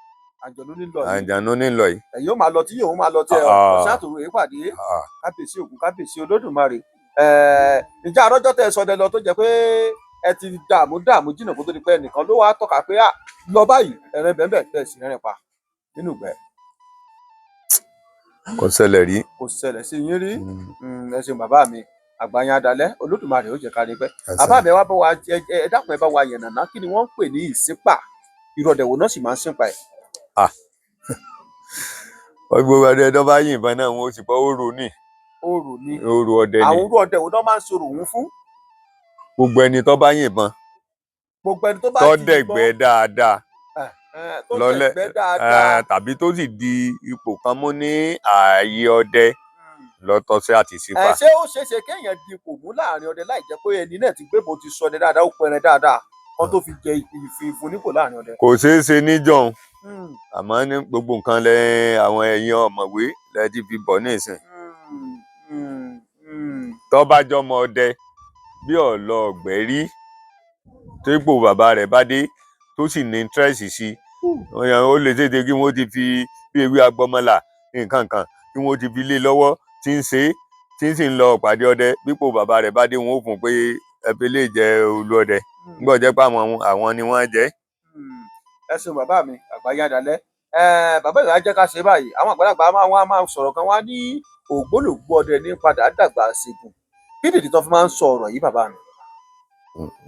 Àjọ̀nú ní lọ yìí. Àjànú ní ń lọ yìí. Ẹ̀yin ó máa lọ tí yóò máa lọ tí ẹ Ah. ọ̀sán àtòrò èyí pàdé. Ah, Kábíyèsí Ògún, kábíyèsí Olódùmarè. Ǹjẹ́ àrọ́jọ́ tẹ́ ẹ ṣọdẹ lọ tó jẹ́ pé ẹ ti dààmú dààmú jìnnà kó tó di pé ẹnìkan ló wá tọ́ka pé à lọ báyìí, ẹ̀rẹ̀ bẹ́ẹ̀ tẹ̀ sí rẹ́rìn pa nínú ìgbẹ́? Kò ṣẹlẹ̀ rí. Kò ṣẹlẹ̀ sí yín rí. Ẹ ṣeun bàbá mi, àgbàyàn adalẹ. Olódùmarè ó jẹ́ ká rí pẹ́. Bàbá mi, ẹ wá bá wa ẹ ẹ dákun, ẹ bá wa yànnàná kí ni wọ́n ń pè ní ìṣípà, ìrọ̀dẹ̀ wo náà sì máa ń ṣípa ẹ̀? Gbogbo ẹni tó bá yìnbọn náà, wọn ó sì pọ òru ní. Orò ni. Òru ọdẹ ni. Àwọn orú ọdẹ wo náà máa ń sọ̀rọ̀ òun fún? Gbogbo ẹni tó bá yìnbọn Gbogbo ẹni tó bá tó ti yìnbọn, dẹ̀gbẹ́ dáadáa tó lọ́lẹ̀ dẹ̀gbẹ́ dáadáa. Tàbí tó sì di ipò kan mú ní ààyè ọdẹ lọ́tọ̀ sí àti Ẹ sípà. ṣé ó ṣeé ṣe kéèyàn di ipò mú láàrin ọdẹ láì jẹ́ pé ẹni náà ti gbébọn, ti ṣọdẹ dáadáa, ó pẹrẹ dáadáa kan tó fi jẹ ìfìfún nípò láàrin ọdẹ? Kò ṣeé ṣe níjọ́un, àmọ́ ní gbogbo nǹkan lẹ àwọn ẹ̀yin ọ̀mọ̀wé lẹ ti fi bọ̀ nísìn. Tó bá jọmọ ọdẹ bí ọ̀lọ́ ọ̀gbẹ́ rí, tégbò bàbá rẹ̀ bá dé tó sì ní interest sí i, ó lè tètè kí wọ́n ti fi bí ewé agbọmọlà nǹkan kan kí wọ́n ti fi lé lọ́wọ́ tí ń ṣe é, tí ń sì ń lọ pàdé ọdẹ. Bípò bàbá rẹ̀ bá dé, wọn ó fún un pé ẹ fi lè jẹ olú ọdẹ nígbà jẹ́ pé àwọn ni wọ́n jẹ́. Ẹ ṣeun bàbá mi, àgbáyé adalẹ. Bàbá ìlà, jẹ́ ká ṣe báyìí. Àwọn àgbàlagbà máa wá máa sọ̀rọ̀ kan wá ní ògbólógbòó ọdẹ ní padà dàgbà ṣègùn. Kí nìdí tó fi máa ń sọ ọ̀rọ̀ yìí, bàbá mi?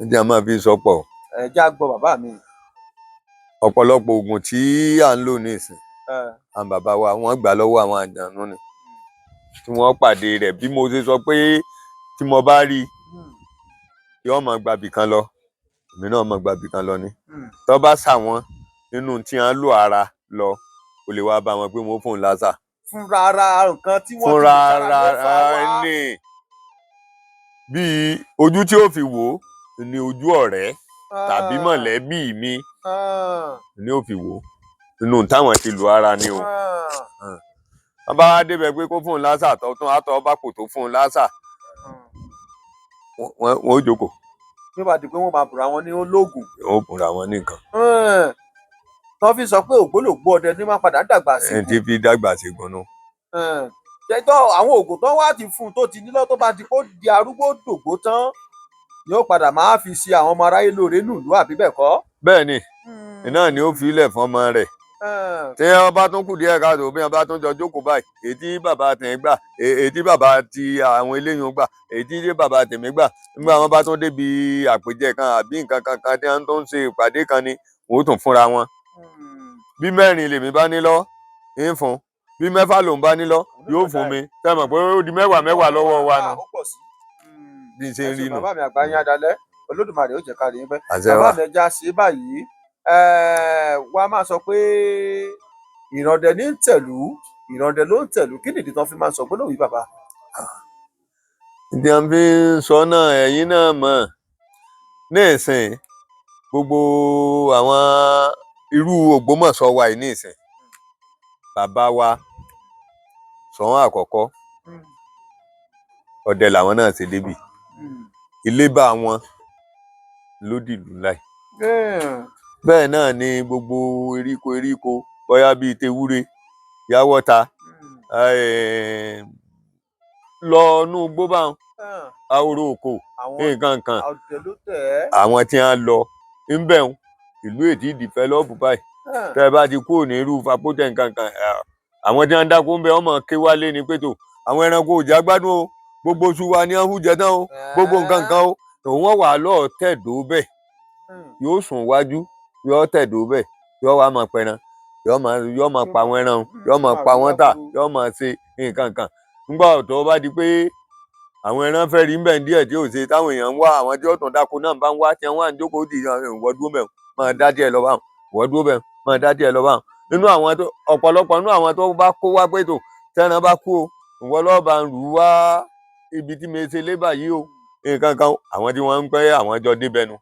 Ní a máa fi sọ pọ̀. Ẹ já gbọ́, bàbá mi. Ọ̀pọ̀lọpọ̀ oògùn tí à ń lò nísìn, àwọn bàbá wa wọ́n gbà lọ́wọ́ àwọn àjànú ni tí wọ́n pàdé rẹ̀. Bí mo ṣe sọ pé tí mo bá rí i, yóò máa gbàbì kan lọ, èmi náà máa gbàbì kan lọ ni. Tó bá sà wọ́n nínú tí wọ́n lò ara lọ, o lè wá bá wọn pé wọ́n fún un lásà. Fúnra ara nǹkan tí wọ́n ti Fúnra lò sára ló fà ara wá. ní bíi ojú tí ó fi wò ó ní ojú ọ̀rẹ́ tàbí mọ̀lẹ́bí mi ni ó fi wò ó nínú táwọn ti lò ara ni o. Wọ́n bá wá débẹ̀ pé kó fún un lásà, tó tún àtọ́ bá kò tó fún un lásà, wọ́n ó jókòó. Bí ó bá di pé wọ́n máa bùra wọn ní ológun. Wọ́n ó bùnra wọn ní nǹkan. Tó fi sọ pé ògbólógbòó ọdẹ ní máa padà dàgbà sí. Ẹni tí fi dàgbà ṣègùn nu. Tẹ́tọ́ àwọn oògùn tó wá ti fún un tó ti nílọ́, tó bá di kó di arúgbó dògbó tán ni ó padà máa fi ṣe àwọn ọmọ aráyé lóore nùlú, àbí bẹ́ẹ̀ kọ́? Bẹ́ẹ̀ ni, iná ni ó fi ilẹ̀ fún ọmọ rẹ̀. Tí wọ́n bá tún kù díẹ̀ káàtó, bí wọ́n bá tún jọ jókòó báyìí, èyí tí bàbá tẹ̀ gbà, èyí tí bàbá ti àwọn eléyìí gbà, èyí tí bàbá tèmi gbà, nígbà wọ́n bá tún débi àpèjẹ kan àbí nǹkan kan kan tí wọ́n tó ń ṣe ìpàdé kan ni wọ́n ó tún fúnra wọn. Bí 4 lèmi bá ní lọ ń fún, bí 6 lòun bá ní lọ yóò fún mi. Tẹ́ mọ̀ pé ó di 10 10 lọ́wọ́ wa nù. Ó pọ̀ sí. Bí n ṣe ń rí Ẹ ṣé nù. bàbá mi àgbà yín adalẹ́, Olódùmarè ó jẹ́ ká rí yín pẹ́. Àṣẹ Bàbá wa. mi, ẹja ṣe báyìí. Wàá máa sọ pé ìràndẹ ní ń tẹ̀lú, ìràndẹ ló ń tẹ̀lú. Kí nìdí tán fi máa ń sọ gbólóhùn yìí, bàbá? Ìdí à ń fi ń sọ náà, ẹ̀yin náà mọ̀ ní ìsìn, gbogbo àwọn irú Ògbómọ̀ṣọ́ wa yìí ní ìsìn, bàbá wa Ṣọ̀ún àkọ́kọ́, ọdẹ làwọn náà ṣe débì. Ilé bá wọn lódìlú láì. Bẹ́ẹ̀ náà ni gbogbo eríko eríko, bóyá bíi tewúre yáwọ́ta lọ inú igbó báwọn, ahoro oko, Àwọn nǹkan kan. ọdẹ ló tẹ̀ ẹ́. Àwọn tí wọ́n lọ ńbẹ̀ ń ìlú èdè dìfẹ́lọ́pù báyìí. Tẹ́ ẹ bá ti kúrò ní irú fapótẹ́ nǹkan kan, àwọn tí wọ́n ń dáko ń bẹ, wọ́n mọ̀ ké wálé ni pé tó àwọn ẹranko ò já gbádùn o, gbogbo oṣù wa ni wọ́n hú jẹ tán o, gbogbo nǹkan kan o. Òun wà lọ́ọ̀ tẹ̀dó bẹ́ẹ̀, yóò sùn wájú, yóò tẹ̀dó bẹ́ẹ̀, yóò wá máa pẹran, yóò máa pa àwọn ẹran, yóò máa pa wọ́n tà, yóò máa ṣe nǹkan kan. Nígbà tó bá di pé àwọn ẹran fẹ́ rí mbẹ̀ díẹ̀ tí ò ṣe táwọn èèyàn ń wá, àwọn tí ó tún dáko náà bá ń wá, tí wọ́n wà ń jókòó dì í, ìwọ dúró bẹ̀, máa dá díẹ̀ lọ báwọn, ìwọ dúró bẹ̀, máa dá díẹ̀ lọ báwọn. Nínú àwọn tó ọ̀pọ̀lọpọ̀ nínú àwọn tó bá kó wá pé tó tẹ́ran bá kú o, ìwọ lọ́ọ́ bá ń rù ú wá ibi tí mi ṣe lébà yìí o, nǹkan kan, àwọn tí wọ́n ń pẹ́ àwọn jọ débẹ̀ nu.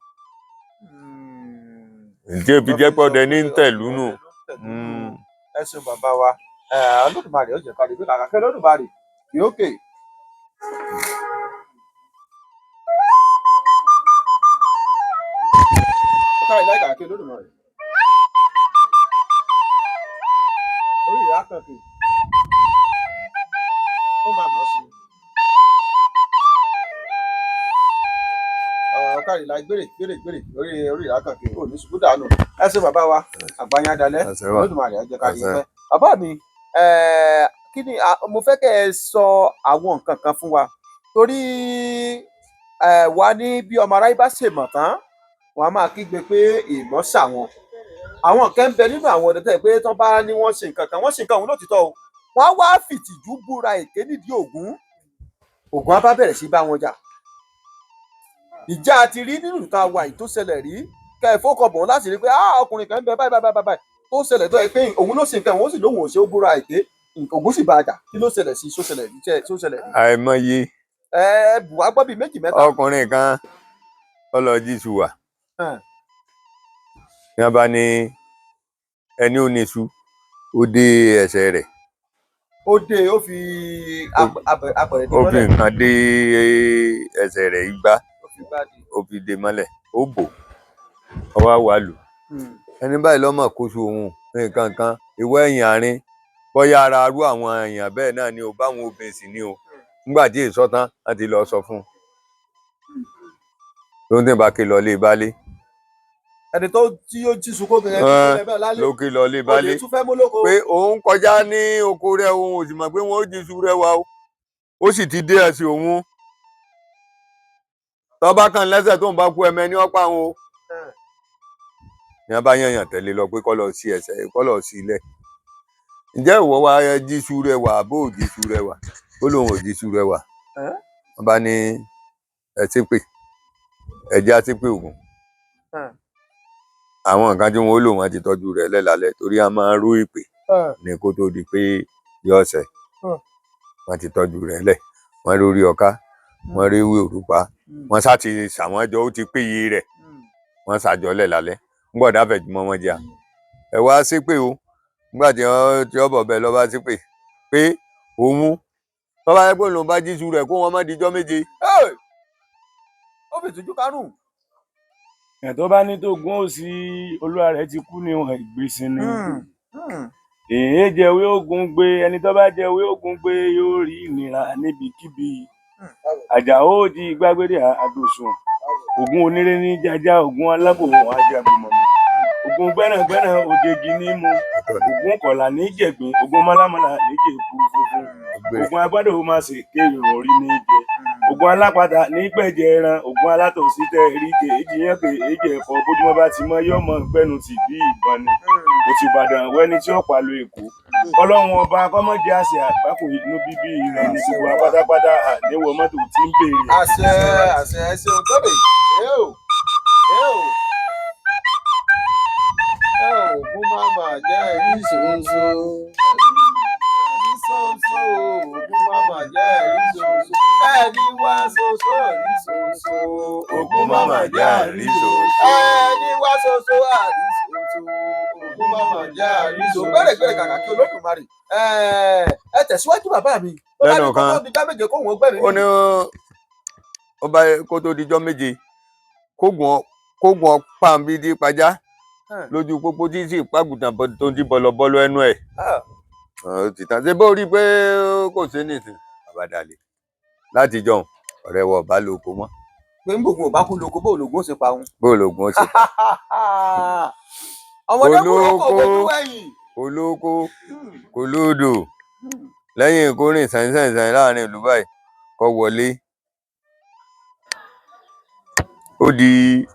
Ǹjẹ́ ibi jẹ́ pé ọdẹ ní ń tẹ̀lú nù. Ẹ ṣeun bàbá wa. Olódùmarè ó jẹ́ ká rí pé kàkà kẹ́ Olódùmarè yókè. Ọ̀ká ìlà ìkàkẹ́ Olódùmarè. Orí rẹ̀ á kàn kì. Ó máa mọ̀ sí i. Ọ̀ká ìlà gbèrè gbèrè gbèrè orí rẹ̀ á kàn kì. Ó ní ṣubú dànù. Ẹ ṣeun bàbá wa, àgbáyé adalẹ́, Àṣẹ wa. Olódùmarè á jẹ́ ká rí Àṣẹ. pẹ́. Bàbá mi, kí ni mo fẹ́ kẹ́ ẹ sọ àwọn nǹkan kan fún wa, torí wà ní bí ọmọ aráyé bá ṣèmọ̀ tán, wọn á máa kígbe pé ìmọ̀ ṣàwọn. Àwọn kan ń bẹ nínú àwọn ọ̀dọ́ tẹ́ pé tán bá ní wọ́n ṣe nǹkan kan, wọ́n ṣe nǹkan òun lótìtọ́ o, wọ́n á wá fìtìjú búra èké nídìí Ògún. Ògún á bá bẹ̀rẹ̀ sí bá wọn jà. Ìjà ti rí nínú ìta wa yìí tó ṣẹlẹ̀ rí, kẹ́ ẹ fọ́kànbọ̀n láti rí pé ọkùnrin kan ń bẹ báyìí báyìí báyìí tó ṣẹlẹ̀, tó yẹ pé òun ló ṣe nǹkan, òun sì lóun ò ṣe, ó búra èké, Ògún sì bá a jà. Kí ló ṣẹlẹ̀ sí? Ṣó ṣẹlẹ̀ rí? Ṣó ṣẹlẹ̀ rí? Àìmọye. Ẹ bù wá gbọ́ bíi méjì mẹ́ta. Ọkùnrin kan ọlọ́jì ṣùwà ní wọ́n bá ní ẹni ò ní iṣu, ó dé ẹsẹ̀ rẹ̀. Ó dé, ó fi apẹ̀rẹ̀ dé Ó fi mọ́lẹ̀. nǹkan dé ẹsẹ̀ rẹ̀, igbá. Ó fi gbá dé. Ó fi dé mọ́lẹ̀, ó bò ó wá wà lù. Ẹni báyìí lọ́mọ kó su òun nǹkan kan, ìwọ ẹ̀yìn àárín, bóyá ara arú àwọn èèyàn bẹ́ẹ̀ náà ni o, báwọn obìnrin sì ni o. Nígbà tí èso tán, wọ́n ti lọ sọ fún un ló ń tẹ̀ bá ké lọ lé baálé. Ẹni tó tí ó jí sunkún obìnrin ẹni tó bẹ́ẹ̀ lálẹ́ Ló ké lọ lé olè baálé tún fẹ́ mú lóko. Pé òun kọjá ní oko rẹ̀, òun ò sì mọ̀ pé wọ́n ó jí iṣu rẹ̀ wá o, ó sì ti dé ẹsẹ̀ òun, tọ́ba kan lẹ́sẹ̀ tó ń bá kú ẹmẹ ní ọ̀pá òun o. Ní wọ́n bá yànyàn tẹ̀lé lọ pé kọ́ lọ sí ẹsẹ̀, kọ́ lọ sí ilẹ̀. Ǹjẹ́ ìwọ wá jí iṣu rẹ̀ wá bó ò jí iṣu rẹ̀ wá? Ó lóun ò jí iṣu rẹ̀ wá. Wọ́n bá ní ẹ ṣépè, ẹ jẹ́ á ṣépè Ògún. Àwọn nǹkan tí wọ́n ó lò, wọ́n ti tọ́jú rẹ̀ lẹ́lálẹ́, torí a máa ń rú ìpè ní kó tó di pé yọ ọ̀sẹ̀. Wọ́n ti tọ́jú rẹ̀ lẹ̀, wọ́n lórí ọ̀ká, wọ́n rí ewé òrùpa, wọ́n sá ti ṣàwọn jọ, ó ti péye rẹ̀. Wọ́n ṣàjọ lẹ̀ lálẹ́ ńgbọ̀dá fẹ̀jùmọ́ wọn jà, ẹ wá ṣépè o. Nígbà tí wọ́n tí ọ̀bọ̀ bẹ́ẹ̀ lọ́ba ṣépè pé òun tọ́ba yẹ pé òun bá jíṣu rẹ̀ kó wọn má dijọ́ 7. Hey! Ó fi ìtújú kárùn. Èèyàn tó bá ní tó gún òsì, olúwa rẹ̀ ti kú ní wọn ìgbésìn ni. Èyí jẹwé ogun gbé, ẹni tó bá jẹwé ogun gbé yóò rí ìnira níbikíbi. Àjàó di gbàgbére àdòsùn, Ògún oníré ní jájá, Ògún alábòwò ajagunmọ̀mọ̀, Ògún gbẹ́nàgbẹ́nà òjèjì ní mu, Ògún kọ̀là ní jẹ̀gbín, Ògún mọ́lámọ́lá ní jẹ̀kú funfun, Ògún agbádò máa ṣe ké ìrọ̀rí ní jẹ, Ògún alápatà ní gbẹ̀jẹ̀ ẹran, Ògún alátọ̀sí tẹ rí kè é jiyàn kè é jẹ ẹ̀fọ́, bójúmọ́ bá ti mọ́ yọ̀mọ̀ gbẹ́nu tì bí ìbọn ni. Kò ti Ìbàdàn wẹ́ni tí ó pàlọ́ Èkó. Ọlọ́run ọba kọ́mọ́jì àṣẹ àgbákò inú bíbí rẹ̀ ní gbogbo wa pátápátá, àníwọ̀ mọ́tò tí ń béèrè. Àṣẹ, àṣẹ. Ẹ ṣeun tóbi. Ẹ ò, ẹ ò, ẹ ò. Ògún má mà jẹ́ ẹ̀rí ṣoṣo, ẹ̀rí ṣoṣo. Ògún má mà jẹ́ ẹ̀rí ṣoṣo, ẹ̀rí wá ṣoṣo, ẹ̀rí ṣoṣo. Ògún má mà jẹ́ àrí ṣoṣo. Ẹni wá ṣoṣo, àrí ṣoṣo. Ògún má mà jẹ́ àrí ṣoṣo. Gbẹ̀rẹ̀gbẹ̀rẹ̀ kàkà kí Olódùmarè. Ẹ tẹ̀síwájú, bàbá mi. Tó bá Lẹ́nu ní kan. kókó di já méje kóhun ó gbẹ̀mí Ó mi. ní ó bá kó tó dijọ́ 7 kógun ọ̀pá-nbídí pajá lójú pópó tí sì pàgùtàn tó ń di bọlọbọlọ ẹnu ẹ̀. Ó ti tán. Ṣé bó rí i pé kò sí nìsín bàbá dalẹ̀ láti jọun, ọ̀rẹ́ wọ ọ̀bá lóko mọ́. Pé ń gbòògùn ò bá kú lóko, bó lògùn ó ṣe pa òun. Bó lóògùn ó ṣe pa. Ọmọdé kúrò kò Olóko. bójú wẹ̀yìn. Kò lóko, kò lódò, lẹ́yìn kó rìn sàn-sàn-sàn láàrin ìlú báyìí kó wọlé. Ó di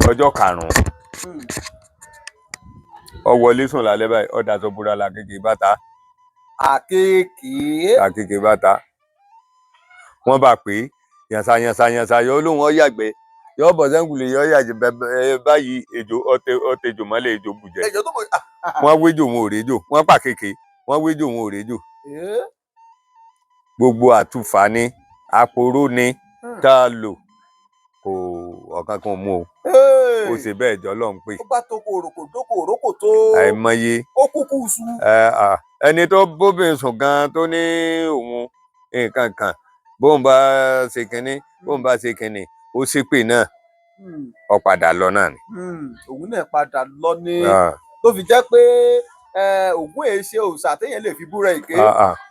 ọjọ́ karùn-ún, ó wọlé sùn lálẹ́ báyìí, ó daṣọ bora làkèké bàtà. Àkekèé. Làkèké bàtà. Wọ́n bá pè é yànsá yànsá yànsá, yọ lóhùn, ó yàgbẹ́, yọ bọ̀ sẹ́ńkùlé, yọ yàjẹ́ báyìí, ejò ọtẹ ọtẹ ejò mọ́lẹ̀, ejò bùjẹ́. Ẹjọ́ tó mọ̀. Wọ́n wéjò, wọn ò réjò. Wọ́n pàkekèé, wọ́n wéjò, wọn ò réjò. Gbogbo àtúfà ni, àpòrò ni tá a lò, kò ọ̀kan kan mú o. Ó ṣe bẹ́ẹ̀ jọ lọ́n pé. Ó bá toko òròkò dóko òrókò tó. Àìmọye. Ó kúkú su. Ẹ, à, ẹni tó bóbìnrin sùn gan tó ní òun nǹkan kan, bóun bá ṣe kínní, bóun bá ṣe kínní, ó ṣépè náà, ó padà lọ náà ni. Òun náà padà lọ ní tó fi jẹ́ pé Ògún èé ṣe òòṣà téèyàn lè fi búra èké.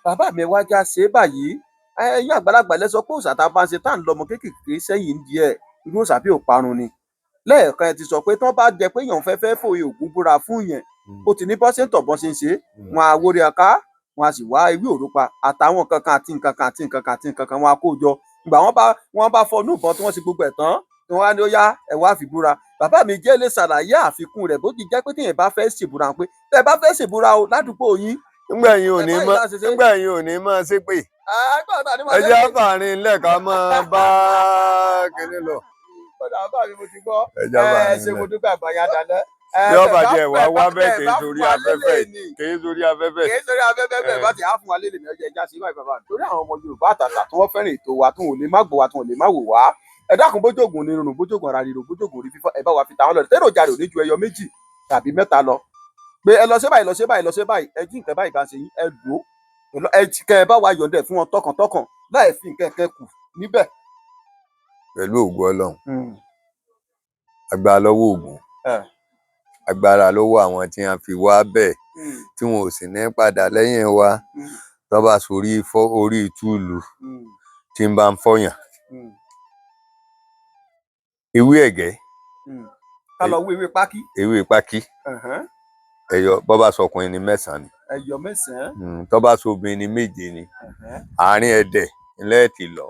Bàbá mi, wá já ṣe é báyìí. Ẹ̀yin àgbàlagbà lẹ sọ pé òòṣà tá a bá ń ṣe tá à ń lọmọ kéékèèké sẹ́yìn ń di ẹ̀, irú òòṣà bí ò parun ni. Lẹ́ẹ̀kan ẹ ti sọ pé tí wọ́n bá jẹ pé èèyàn fẹ́ fẹ́ fòye Ògún búra fún yẹn, ó ti ní bọ́ ṣe ń tọ̀ bọ́ ṣe ń ṣe. Wọn á wórí aká, wọn á sì wá ewé òrùpa àtàwọn nǹkan kan àti nǹkan kan àti nǹkan kan àti nǹkan kan, wọn á kó jọ. Ìgbà wọn bá fọnú ìbọn tí wọ́n ṣe gbogbo ẹ̀ tán tí wọ́n á ní ó yá, ẹ wá fi búra. Bàbá mi jẹ́ lè ṣàlàyé àfikún rẹ̀ bó ti jẹ́ pé téèyàn bá fẹ́ ṣèbúra, pé tẹ́ ẹ bá fẹ́ ṣèbúra o ládùúgbò yín. Nígbà yín ò Ẹ ní báyìí mọ láti ṣe. Nígbà yín ò ní mọ ṣépè. Àgbà ta ni mo Ẹ jẹ́ àfààní lẹ́ka máa bá kínní lọ. Kódà bàbá mi, mo ti gbọ́. Ẹ jẹ́ Ẹ àfààní ṣe, mo lẹ̀. dúpẹ́, àgbáyé adalẹ́. Bí ọba jẹ́ wá wá bẹ́ẹ̀, kì í sórí afẹ́fẹ́, kì í sórí afẹ́fẹ́. Kì í sórí afẹ́fẹ́ bẹ́ẹ̀. Bá ti á fún wa lélẹ̀ ní ọjọ́ ẹja sí báyìí, bàbá mi. Torí àwọn ọmọ Yorùbá àtàtà tí wọ́n fẹ́ràn ètò wa, tí wọn ò lè má gbọ́ wa, tí wọn ò lè má wò wá. Ẹ dákun, bójógùn ní rúnrún, bójógùn ara ríro, bójógùn orí fífọ́, ẹ bá wa fi tàwọn lọ. Tẹ́rọ̀jà rẹ̀ ò ní ju ẹyọ méjì tàbí mẹ́ta lọ. Pé ẹ lọ ṣe báyìí, lọ ṣe báyìí, lọ ṣe báyìí, ẹ jí nǹkan báyìí bá ṣe yín, ẹ lò ó, ẹ kẹ ẹ bá wa yọ̀ǹdẹ̀ fún wọn tọkàntọkàn láì fi nǹkan kẹ kù níbẹ̀. Pẹ̀lú ògo Ọlọ́run, agbára lọ́wọ́ Ògún, agbára lọ́wọ́ àwọn tí wọ́n fi wá bẹ́ẹ̀, tí wọn ò sì ní padà lẹ́yìn wa. Tó bá sorí fọ́ orí túùlù tí ń bá ń fọyàn, ewé ẹ̀gẹ́. Ká lọ wé ewé pákí. Ewé pákí ẹyọ, bó bá sọkùnrin ní 9 ni. Ẹyọ 9. Tó bá sọbìnrin ní 7 ni. Àárín ẹ̀dẹ̀ ńlẹ́ẹ̀tì lọ.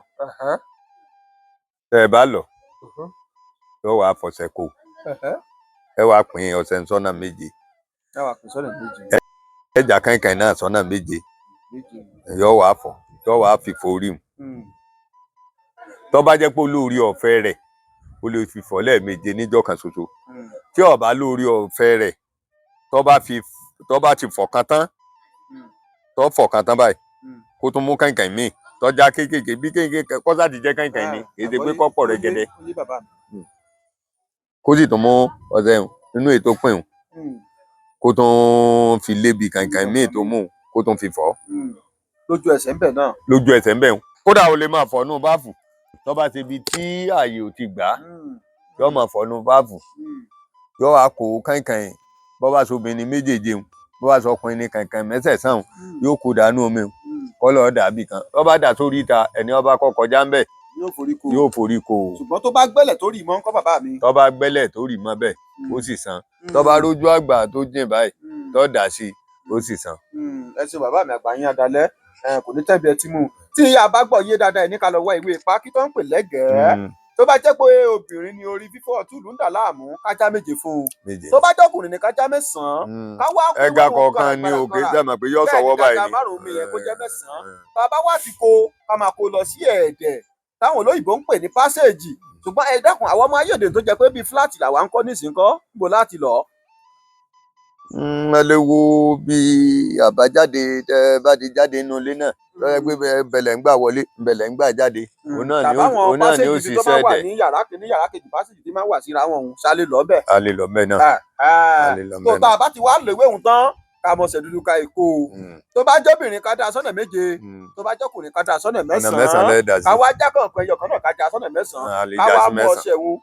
Tẹ́ ẹ bá lọ, yóò wá fọṣẹ kó, ẹ wá pín ọṣẹ sọ́nà 7. Ẹ wà pín sọ́nà 7. Ẹjà kẹ̀kẹ́ náà sọ́nà 7. 7. Yóò wá fọ, yóò wá fi forí mu. Tó bá jẹ́ pé olórí ọ̀fẹ́ rẹ̀, ó lè fi fọ̀ lẹ́ẹ̀méje níjọ́ kan ṣoṣo. Tí ó bá lórí ọ̀fẹ́ rẹ̀, tó bá ti fọ̀kan tán, tó fọ̀kan tán báyìí, kó tún mú kànkàn míì tọ́já kéékèèké bí kéékèèké, kó sá ti jẹ́ kànkàn ni, kì í ṣe pé kọ́pọ̀ rẹ̀ gẹ́dẹ́. Ó yé bàbá mi. Kó sì tún mú ọṣẹ nínú ètò pín, kó tún fi lébi kànkàn míì tó mú, kó tún fi fọ̀. Lójú ẹsẹ̀ ń bẹ̀ náà. Lójú ẹsẹ̀ ń bẹ̀ ń. Kódà o lè máa fọ̀ nù báàfù, tó bá ṣe ibi tí ààyè ò ti gbà á, yóò máa fọ̀ nù báàfù, yóò wá kó kànkàn. Bó bá ṣe obìnrin méjèèjì ń, bó bá ṣe ọkùnrin ní kànkàn mẹ́sẹ̀sán, yóò kó dànù omi kọ́ lọ́ọ́ dàbí kan. Tó bá dà sórí ìta, ẹni ó bá kọ́ kọjá ń bẹ̀, Yóò forí ko. Yóò forí ko o. Ṣùgbọ́n tó bá gbẹ́lẹ̀ tó rì mọ́ ńkọ́, bàbá mi? Tó bá gbẹ́lẹ̀ tó rì mọ́ bẹ́ẹ̀, ó sì san. Tó bá rójú àgbà tó jìn báyìí, tó dà sí i, ó sì san. Ẹ ṣe bàbá mi, àgbà yín adalẹ. Kò ní tẹ̀bi ẹtí mú un. Tí a bá gbọ́ yé dáadáa, ẹ ní ká lọ wá ìwé pákí tó ń pè lẹ́gẹ̀ẹ́. Tó bá jẹ́ pé obìnrin ni orí fífọ́ túlù ń dà láàmú, kájá 7 fún un. 7. Tó bá jọkùnrin ni kájá 9. Ká wá kó Ẹga owó kọ̀ọ̀kan ní òkè gbàràgbàrà. sẹ́mọ̀ pé yóò Bẹ́ẹ̀ ni sọ̀wọ́ báyìí gàgà ni. 5 mi yẹn kó jẹ́ 9. Bàbá wa ti kó, ká máa kó lọ sí ẹ̀ẹ̀dẹ̀ táwọn olóyìnbó ń pè ní pásẹ̀jì. Ṣùgbọ́n ẹ dákun, àwọn ọmọ ayédè tó jẹ́ pé bíi fúláàtì làwa ń kọ́ nísìnyí kọ́, níbo láti lọ? Ẹ lè wo bí àbájáde tẹ bá ti jáde nínú ilé náà lọ́yẹ́ pé bẹ̀lẹ̀ ń gbà wọlé, bẹ̀lẹ̀ ń gbà jáde, òun náà ni ó Tàbáwọn òun náà ni ó pásẹ̀jì tó bá ṣiṣẹ́ wà dẹ̀. ní yàrá kìíní, yàrá kejì, pásẹ̀jì tí máa ń wà síra wọn òun ṣálé lọ bẹ̀. A lè lọ bẹ́ẹ̀ náà, a lè lọ Tó bẹ́ẹ̀ bá náà. a bá ti wá lèwé òun tán, ká mọ̀ ṣẹ̀ dúdú ká èkó o. Tó bá jọ́bìnrin ká dá sọ́nà 7, tó bá jọ́kùnrin ká dá sọ́nà Ọ̀nà 9 mẹ́sàn-án. lẹ́ẹ̀dá sí. Ká wá já kọ̀ọ̀kan ẹyọ kan náà ká já sọ́nà 9. A lè Ká já wá sí mú 9. ọṣẹ òun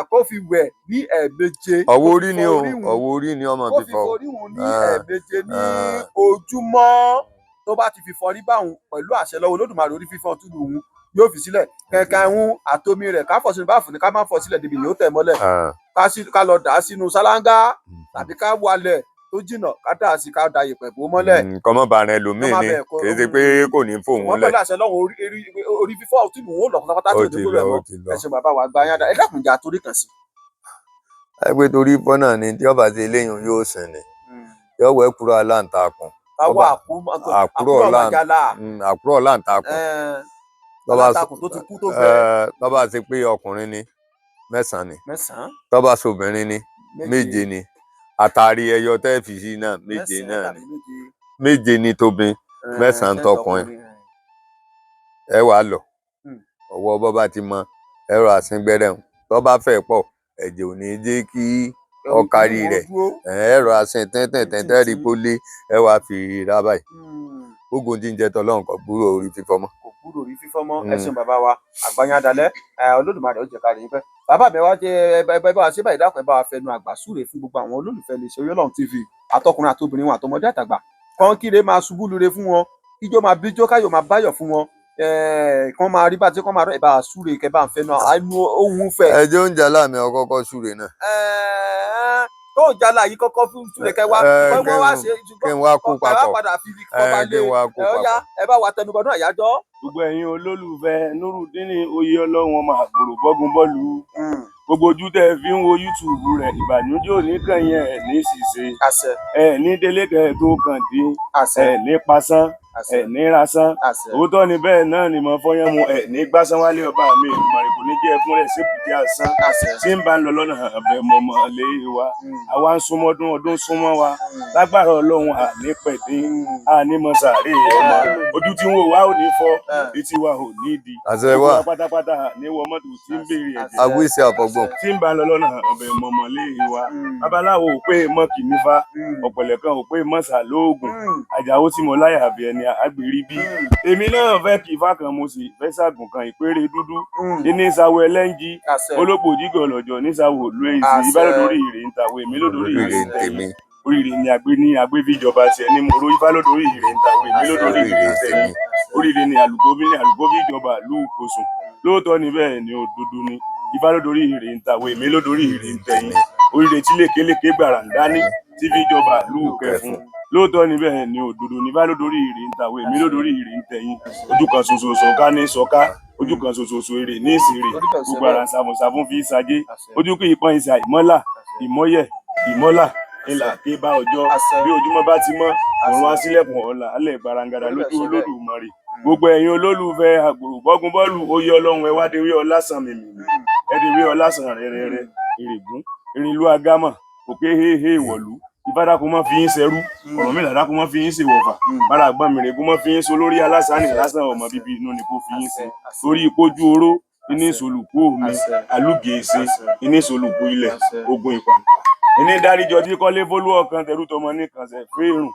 kó fi wẹ̀ ní 7. Ọwọ́ Kó fi orí fọ ni o, orí òun, ọwọ́ orí ni ọmọ kó fi fi fọ o. forí òun ní Ah, 7 ní ah. ojúmọ́. Tó bá ti fi fọrí báwọn pẹ̀lú àṣẹ lọ́wọ́ Olódùmarè, orí fífọ́ túlù òun yóò fi sílẹ̀. Kẹ̀kẹ́ òun àtomi rẹ̀ ká fọ̀ sínú báàfù ni, ká má fọ̀ sílẹ̀ débi yóò tẹ̀ mọ́lẹ̀. Ká lọ dà á sínú sálángá tàbí ká walẹ̀ tó jìnà, ká dà á sí, ká da yẹ̀pẹ̀ bò mọ́lẹ̀. Kọ́ mọ́ bá rẹ lòmíì Kọ́ má ni, bẹ́ẹ̀ kó kì í ṣe pé kò ní fòun wọ́n lẹ̀. pẹ̀lú àṣẹ lọ́wọ́ orí fífọ́ túlù òun ó lọ pátápátá tí Ó ò ní ti kúrò lọ, ẹ̀ ó mọ́. ti lọ. Ẹ ṣeun bàbá wa, gba yáda. Ẹ dákun, jà torí kan sí. Ẹ pé torí fọ́ náà ni tí ọba ṣe eléyìí yóò sìn ni yóò wẹ́ kúrò aláǹtakùn. Ká wá Ọba- àkúrọ̀ àkúrọ̀ màjàlá. Àkúrọ̀ láǹtakùn. Tọ́ba Aláǹtakùn tó ti kú tó gbẹ. Tọ́ba ṣe pé ọkùnrin ni, 9 ni. 9. Tọ́ba ṣe obìnrin ni, 7 ni. Àtàrí ẹyọ tẹ́ fi sí náà, 7 9 náà tàbí ni. 7. 7 ni tóbin, 9 tọkùnrin. Ẹ wàá lọ. Ọwọ́ bọ́ bá ti mọ ẹ̀rọ àsíngbẹ́rẹ́ hùn. Tọ́ba fẹ́ pọ̀, ẹ̀jẹ̀ ò ní jẹ́ kí ọkàrí rẹ̀. Ẹ̀rọ àsín tẹ́ntẹ́ntẹ́ntẹ́ rí pólé, ẹ wàá fi rà báyìí. Ogun tí ń jẹ tọlọ́run kò gbúrò orí fífọ́ mọ́. Kò kúrò rí fífọ́ mọ́. Ẹ ṣeun bàbá wa, àgbáyán adalẹ. Olódùmarè ó jẹ́ ká rí i pẹ́. Bàbá mi wá jẹ ẹ bá wa ṣe báyìí. Dákun, ẹ bá wa fẹnu àgbà súre fún gbogbo àwọn olólùfẹ́ lè ṣe Orí Ọlọ́run TV, àtọkùnrin àtobìnrin wọn, àtọmọdé àtàgbà, kàn kíre máa ṣubú lure fún wọn, kíjó máa bíjó, káyọ̀ máa báyọ̀ fún wọn, kàn máa rí bá ti kàn máa rọ. Ẹ bá wa súre, kẹ bá ń fẹnu àánú ohun fẹ. Ẹ jẹ́ oúnjẹ aláàmì ọkọ́kọ́ súre náà. Tó ń jala yìí kọ́kọ́ fún súre kẹ wá Ẹ, kẹ wá ṣe kí n wá kó kẹ wá papọ̀. padà fi kọ́ bá Ẹ, lé kí n wá kó ẹ ó yá papọ̀. ẹ bá wa tẹnubọdún àyájọ́. Gbogbo ẹ̀yin olólùfẹ́ Nurudeen Oyè Ọlọ́run ọmọ àgbòrò bọ́gun bọ́ọ̀lù, gbogbo ojú tẹ́ ẹ fi ń wo YouTube rẹ̀, ìbànújẹ́ ò ní kàn yín, ẹ̀ ní ṣìṣe, Àṣẹ. ẹ̀ ní délé kẹ́ ẹ tó kàn dín, Àṣẹ. ẹ̀ ní pasán, Àṣẹ. ẹ̀ ní rasán. Àṣẹ. Òótọ́ ni, bẹ́ẹ̀ náà ni mo fọyán mu, ẹ̀ ní gbásán wálé. Ọba mi Èdùmàrè kò ní jẹ́ ẹkún rẹ̀ síbùdí asán. Àṣẹ. Tí ń bá ń lọ lọ́nà ọbẹ̀ mọ̀mọ́ lé wa, àwa ń súnmọ́dún, ọdún súnmọ́ wa. Lágbára Ọlọ́run, àní pẹ̀dín, àní mọ sàárè ọmọ. Ojú tí ń wò wá ò ní fọ́, etí wa ò ní di. Àṣẹ Gbogbo wà. wa pátápátá ní wọ mọ́tò tí ń béèrè ẹ̀jẹ̀. Awíṣẹ àfọgbọ́n. Tí ń bá ń lọ lọ́nà ọbẹ̀ mọ̀mọ́ lé wa, babaláwo ò pé mọ́ kì nífà, ọ̀pẹ̀lẹ̀ kan ò pé mọ́ sàlóògùn. Àjàó tí mo láyà bí ẹni àgbèrí bí èmi náà fẹ́ kí ifá kan, mo sì fẹ́ ṣàgùn kan ìpéré dúdú ní sáwọ ẹlẹ́njì. Àṣẹ. Olópò jígọ̀ lọ́jọ́ ní sáwọ òlú èsì. Àṣẹ. Ifá lódórí ìrè ń tàwé, èmi lódórí ìrè Oríire ń ń tẹ̀yìn. tèmi. Oríire ni àgbé ní àgbé fìjọba tiẹ̀ ní moro. Ifá lódórí ìrè ń tàwé, èmi lódórí Oríire ìrè ń ń tẹ̀yìn. tèmi. Oríire ni àlùkòbí ní àlùkòbí ìjọba ìlú Kòsùn. Lóòótọ́ ni, bẹ́ẹ̀ ni, òdodo ni. Ifá lódórí ìrè ń tàwé, èmi lódórí ìrè ń tẹ̀yìn. Oríire tí lékeleke gbàrà ń dání tí fi jọba ìlú Kẹfun. Lóòótọ́ ni, bẹ́ẹ̀ ni, òdodo ni. Ifá lódórí ìrè ń tàwé, èmi lódórí ìrè ń tẹ̀yìn. Ojú kan ṣoṣo ká ní sọká, ojú kan ṣoṣo èrè ní ìsèrè, gbogbo ara ṣàfùnṣàfùn fi ṣajé. Ojú kì í pọ́n ìṣà ìmọ́là ìmọ́yẹ̀ ìmọ́là ńlá ké bá ọjọ́. Bí ojúmọ́ bá ti mọ́, òrùn á sílẹ̀kùn ọ̀la alẹ́ gbarangada lójú Olódùmarè. Gbogbo ẹ̀yin olólùfẹ́ àgbòrò bọ́gun bọ́ọ̀lù Oyè Ọlọ́run, ẹ wá dewé ọlásàn mìmìmì, ẹ dewé ọlásàn rẹ̀rẹ̀rẹ̀ èrègún èrìnlú agámọ̀ òkè héhé ìwọ̀lú. Ìfádàkùn mọ́ fi yín ṣẹrú, Ọ̀rúnmìlà dákun mọ́ fi yín ṣèwọ̀fà, bára àgbọn mìrègún mọ́ fi yín so lórí alásàánì lásán. Ọmọ bíbí inú ni kò fi yín ṣe, torí ìpójú oró iní ìsolùkú omi, alúgèèṣe iní ìsolùkú ilẹ̀, ogun ìpàǹpà ìní dáríjọ tí kọ́lé fólú ọkàn tẹrú tọmọ nìkànṣẹ fẹ́ẹ̀rùn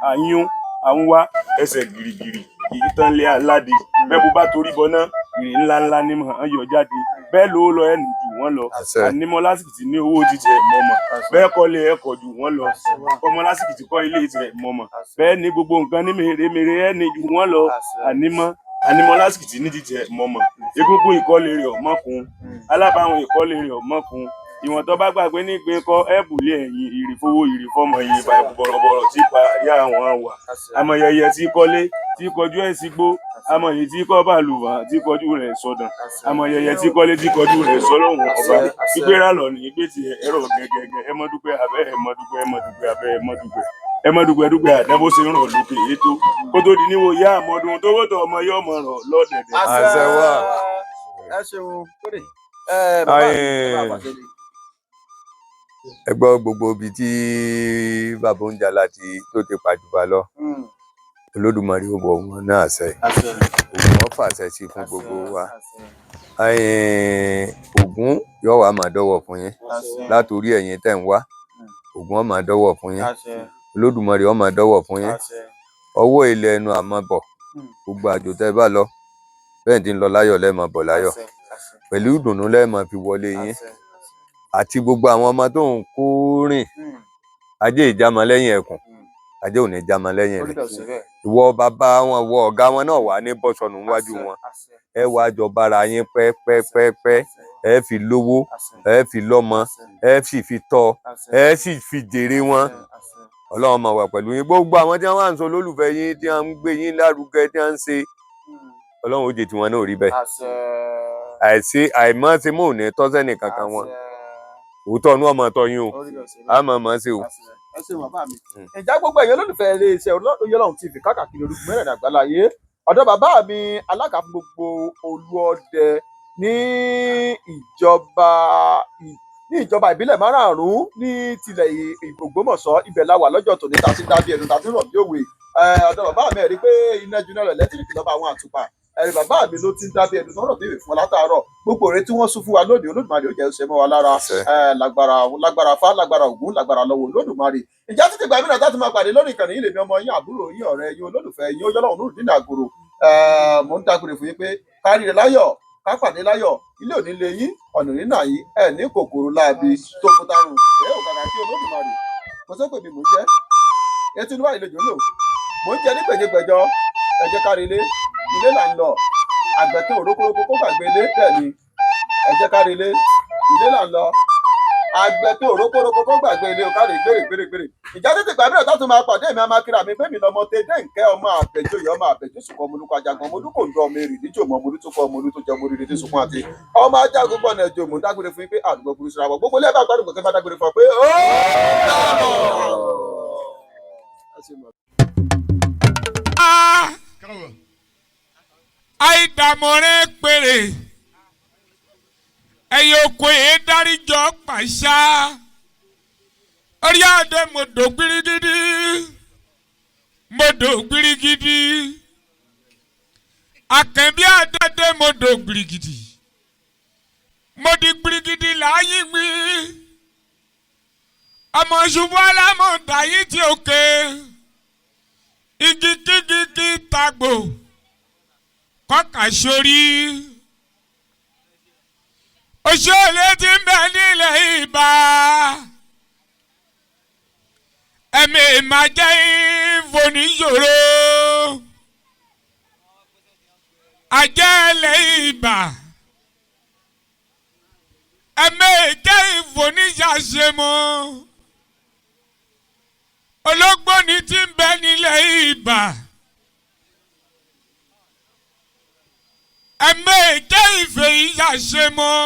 àyún àwọn ẹsẹ̀ gìrìgìrì kì í tán lé aládì. Bẹ́ẹ̀ bó bá torí bọná, ìrìn ńláńlá ni mò ń yọ jáde. Bẹ́ẹ̀ ló lọ ẹnu jù wọ́n lọ. Àṣẹ. Ànímọ́ lásìkò ní owó jíjẹ mọ̀mọ́, bẹ́ẹ̀ kọ́lé ẹ̀kọ́ jù wọ́n lọ. Ọmọ lásìkò tí kọ́ ilé tirẹ̀ mọ̀mọ́, bẹ́ẹ̀ ni gbogbo nǹkan ní mèremère ẹni jù wọ́n lọ. Ànímọ́ ànímọ́ lásìkò ní jíjẹ mọ̀mọ́. Egungun ìkọ́lé rẹ̀ ọ̀mọ́kun, alábàáwọn ìkọ́lé rẹ̀ ọ̀mọ́kun. Ìwọ̀n tó bá gbàgbé nígbín kọ́ ẹ̀bùlé ẹ̀yìn ìrìfowó ìrìfọmọ ẹ̀yìn ìbà bọ̀rọ̀bọ̀rọ̀ tí pa yá àwọn wà. Amọ̀yẹyẹ tí kọ́lé tí kọjú ẹ̀ sígbó, amọ̀yẹ tí kọ́ bàlùwà tí kọjú rẹ̀ sọ̀dàn, amọ̀yẹyẹ tí kọ́lé tí kọjú rẹ̀ sọ́lọ́hún ọba. Ìgbéra lọ ní ìgbé tiẹ̀ ẹ̀rọ gẹ́gẹ́gẹ́ ẹmọdúpẹ́ abẹ́ ẹmọdúpẹ́ ẹmọdúpẹ́ abẹ́ ẹmọdúpẹ́ ẹmọdúpẹ́ dúpẹ́ àdábó ṣe ń rọ̀ lókè ètò kó tó di níwò yá àmọ́dún tó wọ́tọ̀ ọmọ yóò mọ̀ rọ̀ lọ́dẹ̀dẹ̀. Àṣẹ wà. Ẹ ṣeun kórè ẹ bàbá mi, ẹ bá pàṣẹ lè. Ẹ gbọ́ gbogbo ibi tí bàbá oúnjẹ láti tó ti pàjùbà lọ, Olódùmarè ó bọ̀ wọn náà àṣẹ, Ògún ó fàṣẹ sí fún gbogbo wa. Ògún yóò wá máa dọ́wọ̀ fún yín látòrí ẹ̀yin tẹ́ ń wá. Ògún ó máa dọ́wọ̀ fún yín, Olódùmarè ó máa dọ́wọ̀ fún yín. Ọwọ́ ilẹ̀ ẹnu àmọ́ bọ̀, gbogbo àjò tẹ́ bá lọ bẹ́ẹ̀ tí ń lọ láyọ̀ lẹ́ẹ̀ máa bọ̀ láyọ̀, pẹ̀lú ìdùnnú lẹ́ẹ̀ máa fi wọlé yín àti gbogbo àwọn ọmọ tó ń kó rìn. Ajé ìjàmọ lẹ́yìn ẹkùn, ajé ò ní jámọ lẹ́yìn rẹ̀. Ìwọ bàbá wọn, ìwọ ọ̀gá wọn náà wà ní bọ́sọ̀nù níwájú wọn. Ẹ wàá jọ bára yín pẹ́pẹ́pẹ́pẹ́, ẹ fi lówó, ẹ fi lọ́mọ, ẹ sì fi tọ́, ẹ sì fi jèrè wọn. Ọlọ́run máa wà pẹ̀lú yín. Gbogbo àwọn tí wọ́n wà ń sọ olólùfẹ́ yín, tí wọ́n ń gbé yín lárugẹ, tí wọ́n ń ṣe, Ọlọ́run ó jẹ́ tiwọn náà rí bẹ́ẹ̀. Àìsí àìmọ́ ṣe mọ́ ò ní tọ́sẹ́ nìkankan wọn. Òótọ́ inú ọmọ tọ́ yín o, á mọ̀ mọ́ ṣe o. Ẹ ṣeun bàbá mi. Ìjà gbogbo ẹ̀yin olólùfẹ́ iléeṣẹ́ Oyèlọ́run TV káàkiri orúkọ mẹ́rẹ̀ẹ̀rin àgbáláyé, ọ̀dọ̀ bàbá mi alága fún gbogbo Olúọdẹ ní ìjọba ní ìjọba ìbílẹ̀ márààrún ní tilẹ̀ Ògbómọ̀ṣọ́, ibẹ̀ la wà lọ́jọ́ tòní tá a ti ń dábí ẹnu tá a ti ń rọ̀ bí òwe. Ọ̀dọ̀ bàbá mi, ẹ̀ rí i pé iná juná rẹ̀ lẹ́tíríkì lọ́ba àwọn àtùpà. Ẹ̀rí bàbá mi ló ti ń dábí ẹnu tọ́rọ̀ bí ìwé fún wa látàárọ̀. Gbogbo òre tí wọ́n sún fún wa lónìí, Olódùmarè ó jẹ́ ó ṣe mọ́ wa lára. Lágbára lágbára fá, lágbára Ògún, lágbára lọ́wọ́ Olódùmarè. Ìjà títí gbàmí náà láti máa pàdé lórí ìkànnì yìí, lèmi ọmọ yín, àbúrò yín, ọ̀rẹ́ yín, olólùfẹ́ yín, Oyèlọ́run Nurudeen Àgòrò. Mò ń dágbére fún yín pé kárí rẹ láyọ̀, ká pàdé láyọ̀. Ilé òní lé yín, ọ̀nà òní nà yín, ẹ̀ ní kòkòrò láabi tó fún tarun ẹ̀ ò kàkà kí Olódùmarè. Mo sọ pé mi mò ń jẹ́ etí inú àìlejò lò mò ń jẹ ní gbèjégbèjọ. Ẹ jẹ́ kárí ilé, ilé là ń lọ. Àgbẹ̀ tó òrókórókó kó gbàgbé ilé. Bẹ́ẹ̀ ni, ẹ jẹ́ kárí ilé, ilé là ń lọ. Àgbẹ̀ tó òrókórókó kó gbàgbé ilé o. Kárí gbèrè gbèrè gbèrè. Ìjà títí gbàmíràn tá tún máa pàdé, mi amákíra mi pé mi lọmọ tẹdẹ nkẹ ọmọ àbẹjọyè ọmọ àbẹjọsùkọ ọmọ olùkọ ajagun ọmọ olùkòǹdó ọmọ èrì níjò ọmọ olùtúkọ ọmọ olùtújẹ ọmọ olùdí tí sunkún àti ọmọ ajagun gbọnà ẹjọ. Mò ń dágbére fún yín pé àdúgbò burú síra wọ gbogbo ilé bá gbádùn gbọ̀ngàn bá dágbére fún ọ pé ó dàbọ̀. Àìdàmọ̀rẹ́ péré ẹ̀yẹ oko yìí dáríjọ pàṣà orí adé. Mo dò gbirigidi, mo dò gbirigidi. Àkànbí adé, mo dò gbirigidi, mo di gbirigidi láàyè mi. Ọmọ ṣubú alámọ̀ dàyí tí òkè igi kígi kí tagbò kọ́kà sórí. Òṣèlú ti ń bẹ nílẹ̀ ìbá ẹ̀mí ìmàjẹ́ ìfòníṣòro àjẹ́lẹ̀ ìbà ẹ̀mí ìjẹ́ ìfòníṣàṣemọ́. Ológbòní ti ń bẹ nílẹ̀ ìbà ẹ̀mí ìjẹ́ ìfẹ́ ìṣàṣemọ́.